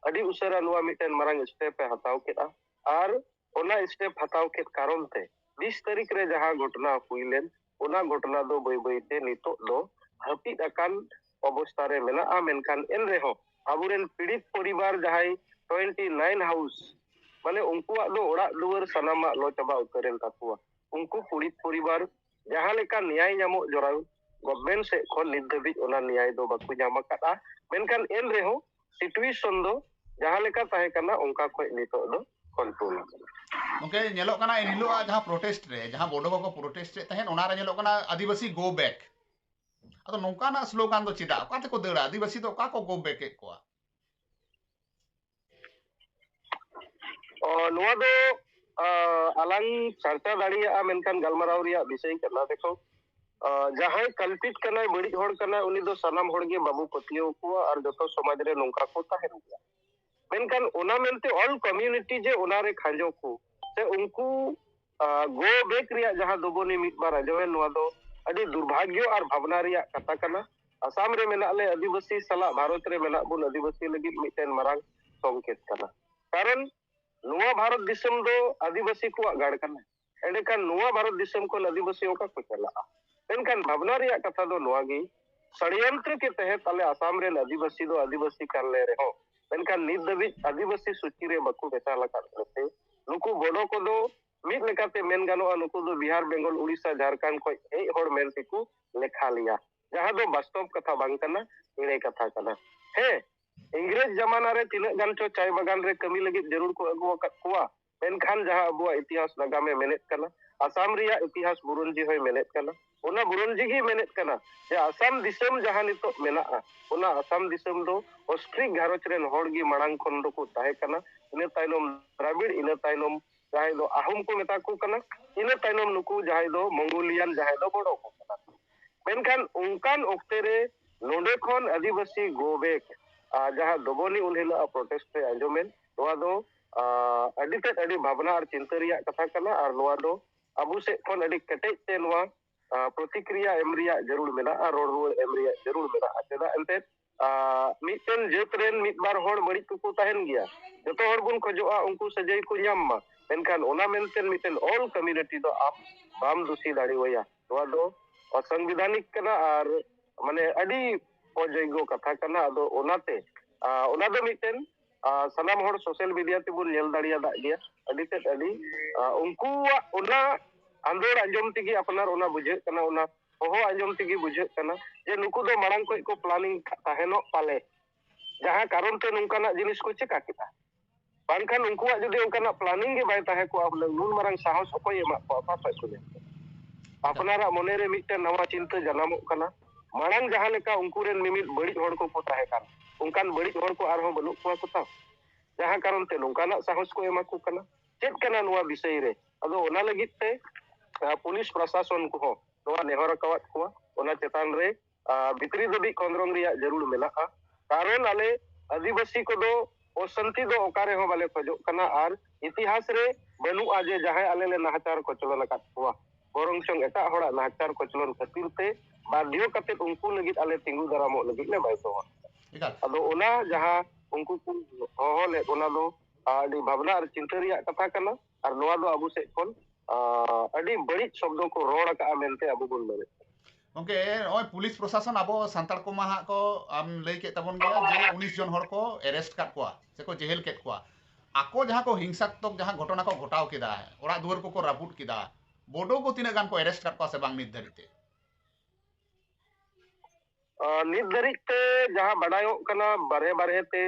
ᱟᱹᱰᱤ ᱩᱥᱟᱹᱨᱟ ᱱᱚᱣᱟ ᱢᱤᱫᱴᱮᱱ ᱢᱟᱨᱟᱝ ᱥᱴᱮᱯ ᱮ ᱦᱟᱛᱟᱣ ᱠᱮᱫᱼᱟ᱾ ᱟᱨ ᱚᱱᱟ ᱥᱴᱮᱯ ᱦᱟᱛᱟᱣ ᱠᱮᱫ ᱠᱟᱨᱚᱱ ᱛᱮ ᱵᱤᱥ ᱛᱟᱹᱨᱤᱠᱷ ᱨᱮ ᱡᱟᱦᱟᱸ ᱜᱷᱚᱴᱚᱱᱟ ᱦᱩᱭ ᱞᱮᱱ, ᱚᱱᱟ ᱜᱷᱚᱴᱚᱱᱟ ᱫᱚ ᱵᱟᱹᱭ ᱵᱟᱹᱭ ᱛᱮ ᱱᱤᱛᱚᱜ ᱫᱚ ᱦᱟᱹᱯᱤᱫ ᱟᱠᱟᱱ ᱚᱵᱚᱥᱛᱟ ᱨᱮ ᱢᱮᱱᱟᱜᱼᱟ᱾ ᱢᱮᱱᱠᱷᱟᱱ ᱮᱱ ᱨᱮᱦᱚᱸ ᱟᱵᱚᱨᱮᱱ ᱯᱤᱲᱤᱛ ᱯᱚᱨᱤᱵᱟᱨ ᱡᱟᱦᱟᱸᱭ ᱴᱩᱭᱮᱱᱴᱤ ᱱᱟᱭᱤᱱ ᱦᱟᱣᱩᱥ, ᱢᱟᱱᱮ ᱩᱱᱠᱩᱣᱟᱜ ᱫᱚ ᱚᱲᱟᱜ ᱫᱩᱣᱟᱹᱨ ᱥᱟᱱᱟᱢᱟᱜ ᱞᱚ ᱪᱟᱵᱟ ᱩᱛᱟᱹᱨᱮᱱ ᱛᱟᱠᱚᱣᱟ᱾ ᱩᱱᱠᱩ ᱯᱤᱲᱤᱛ ᱯᱚᱨᱤᱵᱟᱨ ᱡᱟᱦᱟᱸ ᱞᱮᱠᱟ ᱱᱮᱭᱟᱭ ᱧᱟᱢᱚᱜ ᱡᱚᱨᱟᱣ ᱜᱚᱵᱷᱢᱮᱱᱴ ᱥᱮᱫ ᱠᱷᱚᱱ ᱱᱤᱛ ᱫᱷᱟᱹᱵᱤᱡ ᱚᱱᱟ ᱱᱮᱭᱟᱭ ᱫᱚ ᱵᱟᱠᱚ ᱧᱟᱢ ᱟᱠᱟᱫᱼᱟ᱾ ᱢᱮᱱᱠᱷᱟᱱ ᱮᱱ ᱨᱮᱦᱚᱸ ᱥᱤᱪᱩᱭᱮᱥᱚᱱ ᱫᱚ ᱡᱟᱦᱟᱸ ᱞᱮᱠᱟ ᱛᱟᱦᱮᱸ ᱠᱟᱱᱟ, ᱚᱱᱠᱟ ᱠᱷᱚᱱ ᱱᱤᱛᱚᱜ ᱫᱚ ᱠᱚᱱᱴᱨᱳᱞ ᱟᱠᱟᱱᱟ᱾ ᱜᱚᱢᱠᱮ, ᱧᱮᱞᱚᱜ ᱠᱟᱱᱟ ᱮᱱ ᱦᱤᱞᱳᱜ ᱡᱟᱦᱟᱸ ᱯᱨᱚᱴᱮᱥᱴ ᱨᱮ, ᱡᱟᱦᱟᱸ ᱵᱳᱰᱳ ᱠᱚᱠᱚ ᱯᱨᱚᱴᱮᱥᱴ ᱮᱫ ᱛᱟᱦᱮᱸᱫ, ᱚᱱᱟᱨᱮ ᱧᱮᱞᱚᱜ ᱠᱟᱱᱟ ᱟᱹᱫᱤᱵᱟᱹᱥᱤ ᱜᱳ ᱵᱮᱠ᱾ ᱟᱫᱚ ᱱᱚᱝᱠᱟᱱᱟᱜ ᱥᱞᱳᱜᱟᱱ ᱫᱚ ᱪᱮᱫᱟᱜ? ᱚᱠᱟ ᱛᱮᱠᱚ ᱫᱟᱹᱲᱟ? ᱟᱹᱫᱤᱵᱟᱹᱥᱤ ᱫᱚ ᱚᱠᱟ ᱠᱚ ᱜᱳ ᱵᱮᱠ ᱮᱫ ᱠᱚᱣᱟ? ᱚ, ᱱᱚᱣᱟ ᱫᱚ ᱟ, ᱟᱞᱟᱝ ᱪᱟᱨᱪᱟ ᱫᱟᱲᱮᱭᱟᱜᱼᱟ, ᱢᱮᱱᱠᱷᱟᱱ ᱜᱟᱞᱢᱟᱨᱟᱣ ᱨᱮᱭᱟᱜ ᱵᱤᱥᱚᱭ ᱠᱟᱱᱟ᱾ ᱫᱮᱠᱷᱚ, ᱟ, ᱡᱟᱦᱟᱸᱭ ᱠᱟᱞᱯᱤᱴ ᱠᱟᱱᱟᱭ, ᱵᱟᱹᱲᱤᱡ ᱦᱚᱲ ᱠᱟᱱᱟᱭ, ᱩᱱᱤ ᱫᱚ ᱥᱟᱱᱟᱢ ᱦᱚᱲ ᱜᱮ ᱵᱟᱵᱚ ᱯᱟᱹᱛᱭᱟᱹᱣ ᱠᱚᱣᱟ ᱟᱨ ᱡᱚᱛᱚ ᱥᱚᱢᱟᱡᱽ ᱨᱮ ᱱᱚᱝᱠᱟ ᱠᱚ ᱛᱟᱦᱮᱱ ᱜᱮᱭᱟ᱾ ᱢᱮᱱᱠᱷᱟᱱ ᱚᱱᱟ ᱢᱮᱱᱛᱮ ᱚᱞ ᱠᱚᱢᱤᱭᱩᱱᱤᱴᱤ ᱡᱮ ᱚᱱᱟ ᱨᱮ ᱠᱷᱟᱸᱡᱚ ᱠᱚ ᱥᱮ ᱩᱱᱠᱩ ᱜᱳ ᱵᱮᱠ ᱨᱮᱭᱟᱜ ᱡᱟᱦᱟᱸ ᱫᱚᱵᱚᱱᱤ ᱢᱤᱫ ᱵᱟᱨ ᱟᱸᱡᱚᱢᱮᱱ, ᱱᱚᱣᱟ ᱫᱚ ᱟᱹᱰᱤ ᱫᱩᱨᱵᱷᱟᱜᱽᱭᱚ ᱟᱨ ᱵᱷᱟᱵᱽᱱᱟ ᱨᱮᱭᱟᱜ ᱠᱟᱛᱷᱟ ᱠᱟᱱᱟ᱾ ᱟᱥᱟᱢ ᱨᱮ ᱢᱮᱱᱟᱜ ᱞᱮ ᱟᱹᱫᱤᱵᱟᱹᱥᱤ ᱥᱟᱞᱟᱜ ᱵᱷᱟᱨᱚᱛ ᱨᱮ ᱢᱮᱱᱟᱜ ᱵᱚᱱ ᱟᱹᱫᱤᱵᱟᱹᱥᱤ ᱞᱟᱹᱜᱤᱫ ᱢᱤᱫᱴᱮᱱ ᱢᱟᱨᱟᱝ ᱥᱚᱝᱠᱮᱛ ᱠᱟᱱᱟ᱾ ᱠᱟᱨᱚᱱ ᱱᱚᱣᱟ ᱵᱷᱟᱨᱚᱛ ᱫᱤᱥᱚᱢ ᱫᱚ ᱟᱹᱫᱤᱵᱟᱹᱥᱤ ᱠᱚᱣᱟᱜ ᱜᱟᱲ ᱠᱟᱱᱟ᱾ ᱮᱸᱰᱮᱠᱷᱟᱱ ᱱᱚᱣᱟ ᱵᱷᱟᱨᱚᱛ ᱫᱤᱥᱚᱢ ᱠᱷᱚᱱ ᱟᱹᱫᱤᱵᱟᱹᱥᱤ ᱚᱠᱟ ᱠᱚ ᱪᱟᱞᱟᱜᱼᱟ? ᱢᱮᱱᱠᱷᱟᱱ ᱵᱷᱟᱵᱽᱱᱟ ᱨᱮᱭᱟᱜ ᱠᱟᱛᱷᱟ ᱫᱚ ᱱᱚᱣᱟ ᱜᱮ, ᱥᱟᱲᱭᱚᱱᱛᱨᱚ ᱠᱮ ᱛᱮᱦᱮᱛ ᱟᱞᱮ ᱟᱥᱟᱢ ᱨᱮᱱ ᱟᱹᱫᱤᱵᱟᱹᱥᱤ ᱫᱚ ᱟᱹᱫᱤᱵᱟᱹᱥᱤ ᱠᱟᱱ ᱞᱮ ᱨᱮᱦᱚᱸ, ᱢᱮᱱᱠᱷᱟᱱ ᱱᱤᱛ ᱫᱷᱟᱹᱵᱤᱡ ᱟᱹᱫᱤᱵᱟᱹᱥᱤ ᱥᱩᱪᱤ ᱨᱮ ᱵᱟᱠᱚ ᱢᱮᱥᱟᱞ ᱟᱠᱟᱫ ᱞᱮᱛᱮ, ᱱᱩᱠᱩ ᱵᱚᱰᱚ ᱠᱚᱫᱚ ᱢᱤᱫ ᱞᱮᱠᱟᱛᱮ ᱢᱮᱱ ᱜᱟᱱᱚᱜᱼᱟ, ᱱᱩᱠᱩ ᱫᱚ ᱵᱤᱦᱟᱨ, ᱵᱮᱝᱜᱚᱞ, ᱩᱲᱤᱥᱥᱟ, ᱡᱷᱟᱲᱠᱷᱚᱸᱰ ᱠᱷᱚᱱ ᱦᱮᱡ ᱦᱚᱲ ᱢᱮᱱ ᱛᱮᱠᱚ ᱞᱮᱠᱷᱟ ᱞᱮᱭᱟ, ᱡᱟᱦᱟᱸ ᱫᱚ ᱵᱟᱥᱛᱚᱵ ᱠᱟᱛᱷᱟ ᱵᱟᱝ ᱠᱟᱱᱟ, ᱮᱲᱮ ᱠᱟᱛᱷᱟ ᱠᱟᱱᱟ᱾ ᱦᱮᱸ, ᱤᱝᱨᱮᱡᱽ ᱡᱟᱢᱟᱱᱟ ᱨᱮ ᱛᱤᱱᱟᱹᱜ ᱜᱟᱱ ᱪᱚ ᱪᱟᱭ ᱵᱟᱜᱟᱱ ᱨᱮ ᱠᱟᱹᱢᱤ ᱞᱟᱹᱜᱤᱫ ᱡᱟᱹᱨᱩᱲ ᱠᱚ ᱟᱹᱜᱩ ᱟᱠᱟᱫ ᱠᱚᱣᱟ, ᱢᱮᱱᱠᱷᱟᱱ ᱡᱟᱦᱟᱸ ᱟᱵᱚᱣᱟᱜ ᱤᱛᱤᱦᱟᱥ ᱱᱟᱜᱟᱢᱮ ᱢᱮᱱᱮᱫ ᱠᱟᱱᱟ, ᱟᱥᱟᱢ ᱨᱮᱭᱟᱜ ᱤᱛᱤᱦᱟᱥ ᱵᱩᱨᱩᱱᱡᱤ ᱦᱚᱸᱭ ᱢᱮᱱᱮᱫ ᱠᱟᱱᱟ, ᱚᱱᱟ ᱵᱩᱨᱩᱱᱡᱤ ᱜᱮ ᱢᱮᱱᱮᱫ ᱠᱟᱱᱟ ᱡᱮ ᱟᱥᱟᱢ ᱫᱤᱥᱚᱢ ᱡᱟᱦᱟᱸ ᱱᱤᱛᱚᱜ ᱢᱮᱱᱟᱜᱼᱟ, ᱚᱱᱟ ᱟᱥᱟᱢ ᱫᱤᱥᱚᱢ ᱫᱚ ᱚᱥᱴᱨᱤᱠ ᱜᱷᱟᱨᱚᱸᱡᱽ ᱨᱮᱱ ᱦᱚᱲ ᱜᱮ ᱢᱟᱲᱟᱝ ᱠᱷᱚᱱ ᱫᱚᱠᱚ ᱛᱟᱦᱮᱸ ᱠᱟᱱᱟ, ᱤᱱᱟᱹ ᱛᱟᱭᱱᱚᱢ ᱫᱨᱟᱵᱤᱲ, ᱤᱱᱟᱹ ᱛᱟᱭᱱᱚᱢ ᱡᱟᱦᱟᱸᱭ ᱫᱚ ᱟᱦᱳᱢ ᱠᱚ ᱢᱮᱛᱟ ᱠᱚ ᱠᱟᱱᱟ, ᱤᱱᱟᱹ ᱛᱟᱭᱱᱚᱢ ᱱᱩᱠᱩ ᱡᱟᱦᱟᱸᱭ ᱫᱚ ᱢᱚᱝᱜᱳᱞᱤᱭᱟᱱ, ᱡᱟᱦᱟᱸᱭ ᱫᱚ ᱵᱚᱰᱚ ᱠᱚ ᱠᱟᱱᱟ᱾ ᱢᱮᱱᱠᱷᱟᱱ ᱚᱱᱠᱟᱱ ᱚᱠᱛᱮ ᱨᱮ ᱱᱚᱰᱮ ᱠᱷᱚᱱ ᱟᱹᱫᱤᱵᱟᱹᱥᱤ ᱜᱳ ᱵᱮᱠ, ᱟᱨ ᱡᱟᱦᱟᱸ ᱫᱚᱵᱚᱱᱤ ᱩᱱ ᱦᱤᱞᱳᱜ ᱯᱨᱚᱴᱮᱥᱴ ᱨᱮ ᱟᱸᱡᱚᱢᱮᱱ, ᱱᱚᱣᱟ ᱫᱚ ᱟᱹᱰᱤ ᱛᱮᱫ ᱟᱹᱰᱤ ᱵᱷᱟᱵᱽᱱᱟ ᱟᱨ ᱪᱤᱱᱛᱟᱹ ᱨᱮᱭᱟᱜ ᱠᱟᱛᱷᱟ ᱠᱟᱱᱟ᱾ ᱟᱨ ᱱᱚᱣᱟ ᱫᱚ ᱟᱵᱚ ᱥᱮᱫ ᱠᱷᱚᱱ ᱟᱹᱰᱤ ᱠᱮᱴᱮᱡ ᱛᱮ ᱱᱚᱣᱟ ᱯᱨᱚᱛᱤᱠᱨᱤᱭᱟ ᱮᱢ ᱨᱮᱭᱟᱜ ᱡᱟᱹᱨᱩᱲ ᱢᱮᱱᱟᱜᱼᱟ, ᱨᱚᱲ ᱨᱩᱣᱟᱹᱲ ᱮᱢ ᱨᱮᱭᱟᱜ ᱡᱟᱹᱨᱩᱲ ᱢᱮᱱᱟᱜᱼᱟ᱾ ᱪᱮᱫᱟᱜ ᱮᱱᱛᱮᱫ ᱢᱤᱫᱴᱮᱱ ᱡᱟᱹᱛ ᱨᱮᱱ ᱢᱤᱫ ᱵᱟᱨ ᱦᱚᱲ ᱵᱟᱹᱲᱤᱡ ᱠᱚᱠᱚ ᱛᱟᱦᱮᱱ ᱜᱮᱭᱟ᱾ ᱡᱚᱛᱚ ᱦᱚᱲ ᱵᱚᱱ ᱠᱷᱚᱡᱚᱜᱼᱟ ᱩᱱᱠᱩ ᱥᱟᱹᱡᱟᱹᱭ ᱠᱚ ᱧᱟᱢ ᱢᱟ, ᱢᱮᱱᱠᱷᱟᱱ ᱚᱱᱟ ᱢᱮᱱᱛᱮ ᱢᱤᱫᱴᱮᱱ ᱚᱞ ᱠᱚᱢᱤᱭᱩᱱᱤᱴᱤ ᱫᱚ ᱟᱢ ᱵᱟᱢ ᱫᱩᱥᱤ ᱫᱟᱲᱮᱣᱟᱭᱟ᱾ ᱱᱚᱣᱟ ᱫᱚ ᱚᱥᱟᱝᱵᱤᱫᱷᱟᱱᱤᱠ ᱠᱟᱱᱟ ᱟᱨ ᱢᱟᱱᱮ ᱟᱹᱰᱤ ᱚᱡᱳᱜᱽᱜᱚ ᱠᱟᱛᱷᱟ ᱠᱟᱱᱟ᱾ ᱟᱫᱚ ᱚᱱᱟᱛᱮ ᱚᱱᱟ ᱫᱚ ᱢᱤᱫᱴᱮᱱ ᱟᱨ ᱥᱟᱱᱟᱢ ᱦᱚᱲ ᱥᱳᱥᱟᱞ ᱢᱤᱰᱤᱭᱟ ᱛᱮᱵᱚᱱ ᱧᱮᱞ ᱫᱟᱲᱮᱭᱟᱫᱟᱜ ᱜᱮᱭᱟ ᱟᱹᱰᱤ ᱛᱮᱫ ᱟᱹᱰᱤ᱾ ᱟᱨ ᱩᱱᱠᱩᱣᱟᱜ ᱚᱱᱟ ᱟᱸᱫᱳᱲ ᱟᱸᱡᱚᱢ ᱛᱮᱜᱮ ᱟᱯᱱᱟᱨ ᱚᱱᱟ ᱵᱩᱡᱷᱟᱹᱜ ᱠᱟᱱᱟ, ᱚᱱᱟ ᱦᱚᱦᱚ ᱟᱸᱡᱚᱢ ᱛᱮᱜᱮ ᱵᱩᱡᱷᱟᱹᱜ ᱠᱟᱱᱟ ᱡᱮ ᱱᱩᱠᱩ ᱫᱚ ᱢᱟᱲᱟᱝ ᱠᱷᱚᱱ ᱠᱚ ᱯᱞᱟᱱᱤᱝ ᱛᱟᱦᱮᱱᱚᱜ ᱯᱟᱞᱮ, ᱡᱟᱦᱟᱸ ᱠᱟᱨᱚᱱ ᱛᱮ ᱱᱚᱝᱠᱟᱱᱟᱜ ᱡᱤᱱᱤᱥ ᱠᱚ ᱪᱮᱠᱟ ᱠᱮᱫᱟ᱾ ᱵᱟᱝᱠᱷᱟᱱ ᱩᱱᱠᱩᱣᱟᱜ ᱡᱩᱫᱤ ᱚᱱᱠᱟᱱᱟᱜ ᱯᱞᱟᱱᱤᱝ ᱜᱮ ᱵᱟᱭ ᱛᱟᱦᱮᱸ ᱠᱚᱜᱼᱟ, ᱦᱩᱱᱟᱹᱝ ᱱᱩᱱ ᱢᱟᱨᱟᱝ ᱥᱟᱦᱚᱥ ᱚᱠᱚᱭ ᱮᱢᱟᱜ ᱠᱚᱣᱟ? ᱚᱠᱟ ᱠᱷᱚᱱ ᱠᱚ ᱧᱟᱢ ᱠᱮᱫᱟ? ᱟᱯᱱᱟᱨᱟᱜ ᱢᱚᱱᱮᱨᱮ ᱢᱤᱫᱴᱮᱱ ᱱᱟᱣᱟ ᱪᱤᱱᱛᱟᱹ ᱡᱟᱱᱟᱢᱚᱜ ᱠᱟᱱᱟ᱾ ᱢᱟᱲᱟᱝ ᱡᱟᱦᱟᱸ ᱞᱮᱠᱟ ᱩᱱᱠᱩ ᱨᱮᱱ ᱢᱤᱢᱤᱫ ᱵᱟᱹᱲᱤᱡ ᱦᱚᱲ ᱠᱚᱠᱚ ᱛᱟᱦᱮᱸ ᱠᱟᱱ, ᱚᱱᱠᱟᱱ ᱵᱟᱹᱲᱤᱡ ᱦᱚᱲ ᱠᱚ ᱟᱨᱦᱚᱸ ᱵᱟᱹᱱᱩᱜ ᱠᱚᱣᱟ ᱠᱚ ᱛᱟᱢ? ᱡᱟᱦᱟᱸ ᱠᱟᱨᱚᱱ ᱛᱮ ᱱᱚᱝᱠᱟᱱᱟᱜ ᱥᱟᱦᱚᱥ ᱠᱚ ᱮᱢᱟ ᱠᱚ ᱠᱟᱱᱟ᱾ ᱪᱮᱫ ᱠᱟᱱᱟ ᱱᱚᱣᱟ ᱵᱤᱥᱚᱭ ᱨᱮ? ᱟᱫᱚ ᱚᱱᱟ ᱞᱟᱹᱜᱤᱫ ᱛᱮ, ᱟᱸ, ᱯᱩᱞᱤᱥ ᱯᱨᱚᱥᱟᱥᱚᱱ ᱠᱚᱦᱚᱸ ᱱᱚᱣᱟ ᱱᱮᱦᱚᱨ ᱟᱠᱟᱣᱟᱫ ᱠᱚᱣᱟ, ᱚᱱᱟ ᱪᱮᱛᱟᱱ ᱨᱮ, ᱟᱸ, ᱵᱷᱤᱛᱨᱤ ᱫᱷᱟᱹᱵᱤᱡ ᱠᱷᱚᱸᱫᱽᱨᱚᱝ ᱨᱮᱭᱟᱜ ᱡᱟᱹᱨᱩᱲ ᱢᱮᱱᱟᱜᱼᱟ᱾ ᱠᱟᱨᱚᱱ ᱟᱞᱮ ᱟᱹᱫᱤᱵᱟᱹᱥᱤ ᱠᱚᱫᱚ ᱚᱥᱟᱱᱛᱤ ᱫᱚ ᱚᱠᱟ ᱨᱮᱦᱚᱸ ᱵᱟᱞᱮ ᱠᱷᱚᱡᱚᱜ ᱠᱟᱱᱟ, ᱟᱨ ᱤᱛᱤᱦᱟᱥ ᱨᱮ ᱵᱟᱹᱱᱩᱜᱼᱟ ᱡᱮ ᱡᱟᱦᱟᱸᱭ ᱟᱞᱮ ᱞᱮ ᱱᱟᱦᱟᱪᱟᱨ ᱠᱚᱪᱞᱚᱱ ᱟᱠᱟᱫ ᱠᱚᱣᱟ, ᱵᱚᱨᱚᱝ ᱪᱚᱝ ᱮᱴᱟᱜ ᱦᱚᱲᱟᱜ ᱱᱟᱦᱟᱪᱟᱨ ᱠᱚᱪᱞᱚᱱ ᱠᱷᱟᱹᱛᱤᱨ ᱛᱮ ᱵᱟᱫᱽᱫᱷᱚ ᱠᱟᱛᱮ ᱩᱱᱠᱩ ᱞᱟᱹᱜᱤᱫ ᱟᱞᱮ ᱛᱤᱸᱜᱩ ᱫᱟᱨᱟᱢᱚᱜ ᱞᱟᱹᱜᱤᱫ ᱞᱮ ᱵᱟᱫᱽᱫᱷᱚᱣᱟ᱾ ᱮᱠᱟᱞ᱾ ᱟᱫᱚ ᱚᱱᱟ ᱡᱟᱦᱟᱸ ᱩᱱᱠᱩ ᱠᱚ ᱦᱚᱦᱚ ᱞᱮᱫ, ᱚᱱᱟ ᱫᱚ ᱟᱹᱰᱤ ᱵᱷᱟᱵᱽᱱᱟ ᱟᱨ ᱪᱤᱱᱛᱟᱹ ᱨᱮᱭᱟᱜ ᱠᱟᱛᱷᱟ ᱠᱟᱱᱟ, ᱟᱨ ᱱᱚᱣᱟ ᱫᱚ ᱟᱵᱚ ᱥᱮᱫ ᱠᱷᱚᱱ, ᱟᱸ, ᱟᱹᱰᱤ ᱵᱟᱹᱲᱤᱡ ᱥᱚᱵᱫᱚ ᱠᱚ ᱨᱚᱲ ᱟᱠᱟᱫᱼᱟ ᱢᱮᱱᱛᱮ ᱟᱵᱚ ᱵᱚᱱ ᱢᱮᱱᱮᱫ ᱠᱟᱱᱟ᱾ ᱜᱚᱝᱠᱮ, ᱱᱚᱜᱼᱚᱭ ᱯᱩᱞᱤᱥ ᱯᱨᱚᱥᱟᱥᱚᱱ ᱟᱵᱚ ᱥᱟᱱᱛᱟᱲ ᱠᱚᱢᱟ ᱦᱟᱸᱜ ᱠᱚ, ᱟᱢ ᱞᱟᱹᱭ ᱠᱮᱫ ᱛᱟᱵᱚᱱ ᱜᱮᱭᱟ ᱡᱮ ᱩᱱᱤᱥ ᱡᱚᱱ ᱦᱚᱲ ᱠᱚ ᱮᱨᱮᱥᱴ ᱠᱟᱫ ᱠᱚᱣᱟ ᱥᱮ ᱠᱚ ᱡᱮᱦᱮᱞ ᱠᱮᱫ ᱠᱚᱣᱟ᱾ ᱟᱠᱚ ᱡᱟᱦᱟᱸ ᱠᱚ ᱦᱤᱝᱥᱟᱛᱢᱚᱠ ᱡᱟᱦᱟᱸ ᱜᱷᱚᱴᱚᱱᱟ ᱠᱚ ᱜᱷᱚᱴᱟᱣ ᱠᱮᱫᱟ, ᱚᱲᱟᱜ ᱫᱩᱣᱟᱹᱨ ᱠᱚᱠᱚ ᱨᱟᱹᱯᱩᱫ ᱠᱮᱫᱟ, ᱵᱳᱰᱳ ᱠᱚ ᱛᱤᱱᱟᱹᱜ ᱜᱟᱱ ᱠᱚ ᱮᱨᱮᱥᱴ ᱠᱟᱫ ᱠᱚᱣᱟ ᱥᱮ ᱵᱟᱝ ᱱᱤᱛ ᱫᱷᱟᱹᱨᱤᱡ ᱛᱮ? ᱟᱸ, ᱱᱤᱛ ᱫᱷᱟᱹᱨᱤᱡ ᱛᱮ ᱡᱟᱦᱟᱸ ᱵᱟᱰᱟᱭᱚᱜ ᱠᱟᱱᱟ, ᱵᱟᱨᱦᱮ ᱵᱟᱨᱦᱮ ᱛᱮ,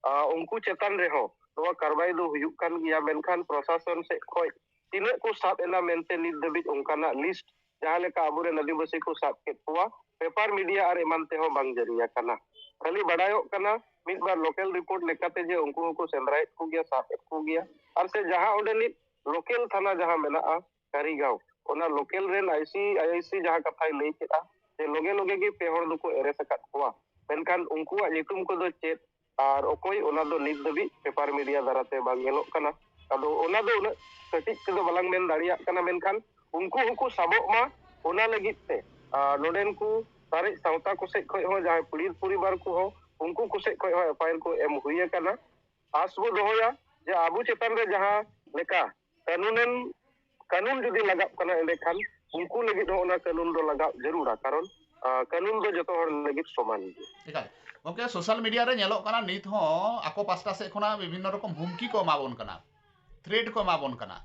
ᱟᱸ, ᱩᱱᱠᱩ ᱪᱮᱛᱟᱱ ᱨᱮᱦᱚᱸ ᱱᱚᱣᱟ ᱠᱟᱨᱵᱟᱭ ᱫᱚ ᱦᱩᱭᱩᱜ ᱠᱟᱱ ᱜᱮᱭᱟ, ᱢᱮᱱᱠᱷᱟᱱ ᱯᱨᱚᱥᱟᱥᱚᱱ ᱥᱮᱫ ᱠᱷᱚᱱ ᱛᱤᱱᱟᱹᱜ ᱠᱚ ᱥᱟᱵ ᱮᱱᱟ ᱢᱮᱱᱛᱮ ᱱᱤᱛ ᱫᱷᱟᱹᱵᱤᱡ ᱚᱱᱠᱟᱱᱟᱜ ᱞᱤᱥᱴ, ᱡᱟᱦᱟᱸ ᱞᱮᱠᱟ ᱟᱵᱚᱨᱮᱱ ᱟᱹᱫᱤᱵᱟᱹᱥᱤ ᱠᱚ ᱥᱟᱵ ᱠᱮᱫ ᱠᱚᱣᱟ, ᱯᱮᱯᱟᱨ ᱢᱤᱰᱤᱭᱟ ᱟᱨ ᱮᱢᱟᱱ ᱛᱮᱦᱚᱸ ᱵᱟᱝ ᱡᱟᱹᱨᱤ ᱟᱠᱟᱱᱟ᱾ ᱠᱷᱟᱹᱞᱤ ᱵᱟᱰᱟᱭᱚᱜ ᱠᱟᱱᱟ ᱢᱤᱫ ᱵᱟᱨ ᱞᱳᱠᱟᱞ ᱨᱤᱯᱳᱨᱴ ᱞᱮᱠᱟᱛᱮ ᱡᱮ ᱩᱱᱠᱩ ᱦᱚᱸᱠᱚ ᱥᱮᱸᱫᱽᱨᱟᱭᱮᱫ ᱠᱚᱜᱮᱭᱟ, ᱥᱟᱵ ᱮᱫ ᱠᱚᱜᱮᱭᱟ, ᱟᱨ ᱥᱮ ᱡᱟᱦᱟᱸ ᱚᱸᱰᱮᱱᱤᱡ ᱞᱳᱠᱟᱞ ᱛᱷᱟᱱᱟ ᱡᱟᱦᱟᱸ ᱢᱮᱱᱟᱜᱼᱟ, ᱠᱟᱨᱤᱜᱟᱸᱣ, ᱚᱱᱟ ᱞᱳᱠᱟᱞ ᱨᱮᱱ ᱟᱭᱥᱤ, ᱟᱭᱟᱭᱥᱤ ᱡᱟᱦᱟᱸ ᱠᱟᱛᱷᱟᱭ ᱞᱟᱹᱭ ᱠᱮᱫᱼᱟ ᱡᱮ ᱞᱚᱜᱮ ᱞᱚᱜᱮ ᱜᱮ ᱯᱮ ᱦᱚᱲ ᱫᱚᱠᱚ ᱮᱨᱮᱥᱴ ᱟᱠᱟᱫ ᱠᱚᱣᱟ, ᱢᱮᱱᱠᱷᱟᱱ ᱩᱱᱠᱩᱣᱟᱜ ᱧᱩᱛᱩᱢ ᱠᱚᱫᱚ ᱪᱮᱫ ᱟᱨ ᱚᱠᱚᱭ, ᱚᱱᱟ ᱫᱚ ᱱᱤᱛ ᱫᱷᱟᱹᱵᱤᱡ ᱯᱮᱯᱟᱨ ᱢᱤᱰᱤᱭᱟ ᱫᱟᱨᱟᱛᱮ ᱵᱟᱝ ᱧᱮᱞᱚᱜ ᱠᱟᱱᱟ᱾ ᱟᱫᱚ ᱚᱱᱟ ᱫᱚ ᱩᱱᱟᱹᱜ ᱠᱟᱹᱴᱤᱡ ᱛᱮᱫᱚ ᱵᱟᱞᱟᱝ ᱢᱮᱱ ᱫᱟᱲᱮᱭᱟᱜ ᱠᱟᱱᱟ, ᱢᱮᱱᱠᱷᱟᱱ ᱩᱱᱠᱩ ᱦᱚᱸᱠᱚ ᱥᱟᱵᱚᱜ ᱢᱟ, ᱚᱱᱟ ᱞᱟᱹᱜᱤᱫ ᱛᱮ, ᱟᱨ ᱱᱚᱰᱮᱱ ᱠᱚ ᱥᱟᱨᱮᱡ ᱥᱟᱶᱛᱟ ᱠᱚ ᱥᱮᱫ ᱠᱷᱚᱱ ᱦᱚᱸ, ᱡᱟᱦᱟᱸᱭ ᱯᱤᱲᱤᱛ ᱯᱚᱨᱤᱵᱟᱨ ᱠᱚᱦᱚᱸ, ᱩᱱᱠᱩ ᱠᱚ ᱥᱮᱫ ᱠᱷᱚᱱ ᱦᱚᱸ ᱮᱯᱷ ᱟᱭ ᱟᱨ ᱠᱚ ᱮᱢ ᱦᱩᱭ ᱟᱠᱟᱱᱟ᱾ ᱟᱥ ᱵᱚ ᱫᱚᱦᱚᱭᱟ ᱡᱮ ᱟᱵᱚ ᱪᱮᱛᱟᱱ ᱨᱮ ᱡᱟᱦᱟᱸ ᱞᱮᱠᱟ ᱠᱟᱹᱱᱩᱱᱮᱢ, ᱠᱟᱹᱱᱩᱱ ᱡᱩᱫᱤ ᱞᱟᱜᱟᱜ ᱠᱟᱱᱟ, ᱮᱸᱰᱮᱠᱷᱟᱱ ᱩᱱᱠᱩ ᱞᱟᱹᱜᱤᱫ ᱦᱚᱸ ᱚᱱᱟ ᱠᱟᱹᱱᱩᱱ ᱫᱚ ᱞᱟᱜᱟᱣ ᱡᱟᱹᱨᱩᱲᱟ, ᱠᱟᱨᱚᱱ, ᱟᱸ, ᱠᱟᱹᱱᱩᱱ ᱫᱚ ᱡᱚᱛᱚ ᱦᱚᱲ ᱞᱟᱹᱜᱤᱫ ᱥᱚᱢᱟᱱ ᱜᱮᱭᱟ᱾ ᱮᱠᱟᱞ᱾ ᱜᱚᱢᱠᱮ, ᱥᱳᱥᱟᱞ ᱢᱤᱰᱤᱭᱟ ᱨᱮ ᱧᱮᱞᱚᱜ ᱠᱟᱱᱟ, ᱱᱤᱛ ᱦᱚᱸ ᱟᱠᱚ ᱯᱟᱥᱴᱟ ᱥᱮᱫ ᱠᱷᱚᱱᱟᱜ ᱵᱤᱵᱷᱤᱱᱱᱚ ᱨᱚᱠᱚᱢ ᱦᱩᱢᱠᱤ ᱠᱚ ᱮᱢᱟ ᱵᱚᱱ ᱠᱟᱱᱟ, ᱛᱷᱨᱮᱴ ᱠᱚ ᱮᱢᱟ ᱵᱚᱱ ᱠᱟᱱᱟ᱾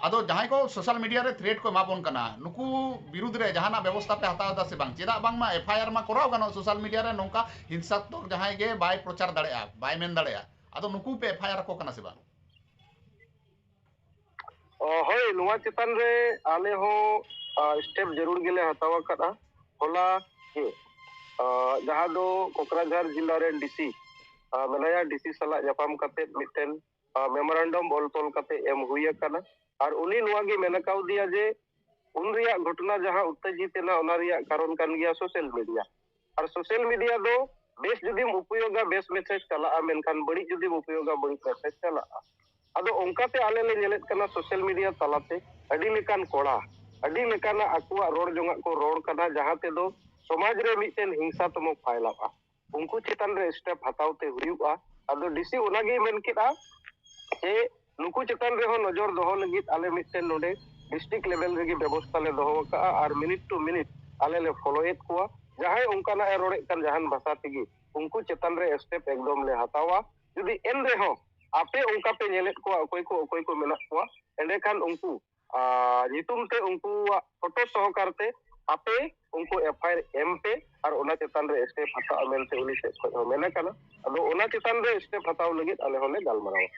ᱟᱫᱚ ᱡᱟᱦᱟᱸᱭ ᱠᱚ ᱥᱳᱥᱟᱞ ᱢᱤᱰᱤᱭᱟ ᱨᱮ ᱛᱷᱨᱮᱴ ᱠᱚ ᱮᱢᱟ ᱵᱚᱱ ᱠᱟᱱᱟ, ᱱᱩᱠᱩ ᱵᱤᱨᱩᱫᱽ ᱨᱮ ᱡᱟᱦᱟᱱᱟᱜ ᱵᱮᱵᱚᱥᱛᱷᱟ ᱯᱮ ᱦᱟᱛᱟᱣ ᱮᱫᱟ ᱥᱮ ᱵᱟᱝ? ᱪᱮᱫᱟᱜ ᱵᱟᱝᱢᱟ ᱮᱯᱷ ᱟᱭ ᱟᱨ ᱢᱟ ᱠᱚᱨᱟᱣ ᱜᱟᱱᱚᱜ, ᱥᱳᱥᱟᱞ ᱢᱤᱰᱤᱭᱟ ᱨᱮ ᱱᱚᱝᱠᱟ ᱦᱤᱝᱥᱟᱛᱢᱚᱠ ᱡᱟᱦᱟᱸᱭ ᱜᱮ ᱵᱟᱭ ᱯᱨᱚᱪᱟᱨ ᱫᱟᱲᱮᱭᱟᱜᱼᱟ, ᱵᱟᱭ ᱢᱮᱱ ᱫᱟᱲᱮᱭᱟᱜᱼᱟ, ᱟᱫᱚ ᱱᱩᱠᱩ ᱯᱮ ᱮᱯᱷ ᱟᱭ ᱟᱨ ᱟᱠᱚ ᱠᱟᱱᱟ ᱥᱮ ᱵᱟᱝ? ᱚ, ᱦᱳᱭ, ᱱᱚᱣᱟ ᱪᱮᱛᱟᱱ ᱨᱮ ᱟᱞᱮ ᱦᱚᱸ ᱥᱴᱮᱯ ᱡᱟᱹᱨᱩᱲ ᱜᱮᱞᱮ ᱦᱟᱛᱟᱣ ᱟᱠᱟᱫᱼᱟ᱾ ᱦᱚᱞᱟ ᱜᱮ, ᱟ, ᱡᱟᱦᱟᱸ ᱫᱚ ᱠᱚᱠᱨᱟᱡᱷᱟᱨ ᱡᱮᱞᱟ ᱨᱮᱱ ᱰᱤ ᱥᱤ ᱢᱮᱱᱟᱭᱟ, ᱰᱤ ᱥᱤ ᱥᱟᱞᱟᱜ ᱧᱟᱯᱟᱢ ᱠᱟᱛᱮ ᱢᱤᱫᱴᱮᱱ ᱢᱮᱢᱳᱨᱟᱱᱰᱟᱢ ᱚᱞ ᱛᱚᱞ ᱠᱟᱛᱮ ᱮᱢ ᱦᱩᱭ ᱟᱠᱟᱱᱟ᱾ ᱟᱨ ᱩᱱᱤ ᱱᱚᱣᱟ ᱜᱮ ᱢᱮᱱ ᱠᱟᱣᱫᱮᱭᱟ ᱡᱮ ᱩᱱ ᱨᱮᱭᱟᱜ ᱜᱷᱚᱴᱚᱱᱟ ᱡᱟᱦᱟᱸ ᱩᱛᱛᱮᱡᱤᱛ ᱮᱱᱟ, ᱚᱱᱟ ᱨᱮᱭᱟᱜ ᱠᱟᱨᱚᱱ ᱠᱟᱱ ᱜᱮᱭᱟ ᱥᱳᱥᱟᱞ ᱢᱤᱰᱤᱭᱟ᱾ ᱟᱨ ᱥᱳᱥᱟᱞ ᱢᱤᱰᱤᱭᱟ ᱫᱚ ᱵᱮᱥ ᱡᱩᱫᱤᱢ ᱩᱯᱚᱭᱳᱜᱟ, ᱵᱮᱥ ᱢᱮᱥᱮᱡᱽ ᱪᱟᱞᱟᱜᱼᱟ, ᱢᱮᱱᱠᱷᱟᱱ ᱵᱟᱹᱲᱤᱡ ᱡᱩᱫᱤᱢ ᱩᱯᱚᱭᱳᱜᱟ, ᱵᱟᱹᱲᱤᱡ ᱢᱮᱥᱮᱡᱽ ᱪᱟᱞᱟᱜᱼᱟ᱾ ᱟᱫᱚ ᱚᱱᱠᱟᱛᱮ ᱟᱞᱮ ᱞᱮ ᱧᱮᱞᱮᱫ ᱠᱟᱱᱟ ᱥᱳᱥᱟᱞ ᱢᱤᱰᱤᱭᱟ ᱛᱟᱞᱟᱛᱮ ᱟᱹᱰᱤ ᱞᱮᱠᱟᱱ ᱠᱚᱲᱟ ᱟᱹᱰᱤ ᱞᱮᱠᱟᱱᱟᱜ ᱟᱠᱚᱣᱟᱜ ᱨᱚᱲ ᱡᱚᱝᱟᱜ ᱠᱚ ᱨᱚᱲ ᱠᱟᱱᱟ, ᱡᱟᱦᱟᱸ ᱛᱮᱫᱚ ᱥᱚᱢᱟᱡᱽ ᱨᱮ ᱢᱤᱫᱴᱮᱱ ᱦᱤᱝᱥᱟᱛᱢᱚᱠ ᱯᱷᱟᱭᱞᱟᱜᱼᱟ᱾ ᱩᱱᱠᱩ ᱪᱮᱛᱟᱱ ᱨᱮ ᱥᱴᱮᱯ ᱦᱟᱛᱟᱣ ᱛᱮ ᱦᱩᱭᱩᱜᱼᱟ᱾ ᱟᱫᱚ ᱰᱤ ᱥᱤ ᱚᱱᱟᱜᱮᱭ ᱢᱮᱱ ᱠᱮᱫᱼᱟ ᱡᱮ ᱱᱩᱠᱩ ᱪᱮᱛᱟᱱ ᱨᱮᱦᱚᱸ ᱱᱚᱡᱚᱨ ᱫᱚᱦᱚ ᱞᱟᱹᱜᱤᱫ ᱟᱞᱮ ᱢᱤᱫᱴᱮᱱ ᱱᱚᱰᱮ ᱰᱤᱥᱴᱨᱤᱠᱴ ᱞᱮᱵᱮᱞ ᱨᱮᱜᱮ ᱵᱮᱵᱚᱥᱛᱷᱟ ᱞᱮ ᱫᱚᱦᱚ ᱟᱠᱟᱫᱼᱟ ᱟᱨ ᱢᱤᱱᱤᱴ ᱴᱩ ᱢᱤᱱᱤᱴ ᱟᱞᱮ ᱞᱮ ᱯᱷᱚᱞᱳᱭᱮᱫ ᱠᱚᱣᱟ᱾ ᱡᱟᱦᱟᱸᱭ ᱚᱱᱠᱟᱱᱟᱜ ᱮ ᱨᱚᱲᱮᱫ ᱠᱟᱱ ᱡᱟᱦᱟᱱ ᱵᱷᱟᱥᱟ ᱛᱮᱜᱮ, ᱩᱱᱠᱩ ᱪᱮᱛᱟᱱ ᱨᱮ ᱥᱴᱮᱯ ᱮᱠᱫᱚᱢ ᱞᱮ ᱦᱟᱛᱟᱣᱟ᱾ ᱡᱩᱫᱤ ᱮᱱ ᱨᱮᱦᱚᱸ ᱟᱯᱮ ᱚᱱᱠᱟ ᱯᱮ ᱧᱮᱞᱮᱫ ᱠᱚᱣᱟ ᱚᱠᱚᱭ ᱠᱚ ᱚᱠᱚᱭ ᱠᱚ ᱢᱮᱱᱟᱜ ᱠᱚᱣᱟ, ᱮᱸᱰᱮᱠᱷᱟᱱ ᱩᱱᱠᱩ ᱟᱨ ᱧᱩᱛᱩᱢ ᱛᱮ ᱩᱱᱠᱩᱣᱟᱜ ᱯᱷᱳᱴᱳ ᱥᱚᱦᱚᱠᱟᱨ ᱛᱮ ᱟᱯᱮ ᱩᱱᱠᱩ ᱮᱯᱷ ᱟᱭ ᱟᱨ ᱮᱢ ᱯᱮ ᱟᱨ ᱚᱱᱟ ᱪᱮᱛᱟᱱ ᱨᱮ ᱥᱴᱮᱯ ᱦᱟᱛᱟᱜᱼᱟ ᱢᱮᱱᱛᱮ ᱩᱱᱤ ᱥᱮᱫ ᱠᱷᱚᱱ ᱦᱚᱸ ᱢᱮᱱ ᱟᱠᱟᱱᱟ᱾ ᱟᱫᱚ ᱚᱱᱟ ᱪᱮᱛᱟᱱ ᱨᱮ ᱥᱴᱮᱯ ᱦᱟᱛᱟᱣ ᱞᱟᱹᱜᱤᱫ ᱟᱞᱮ ᱦᱚᱸᱞᱮ ᱜᱟᱞᱢᱟᱨᱟᱣᱟ᱾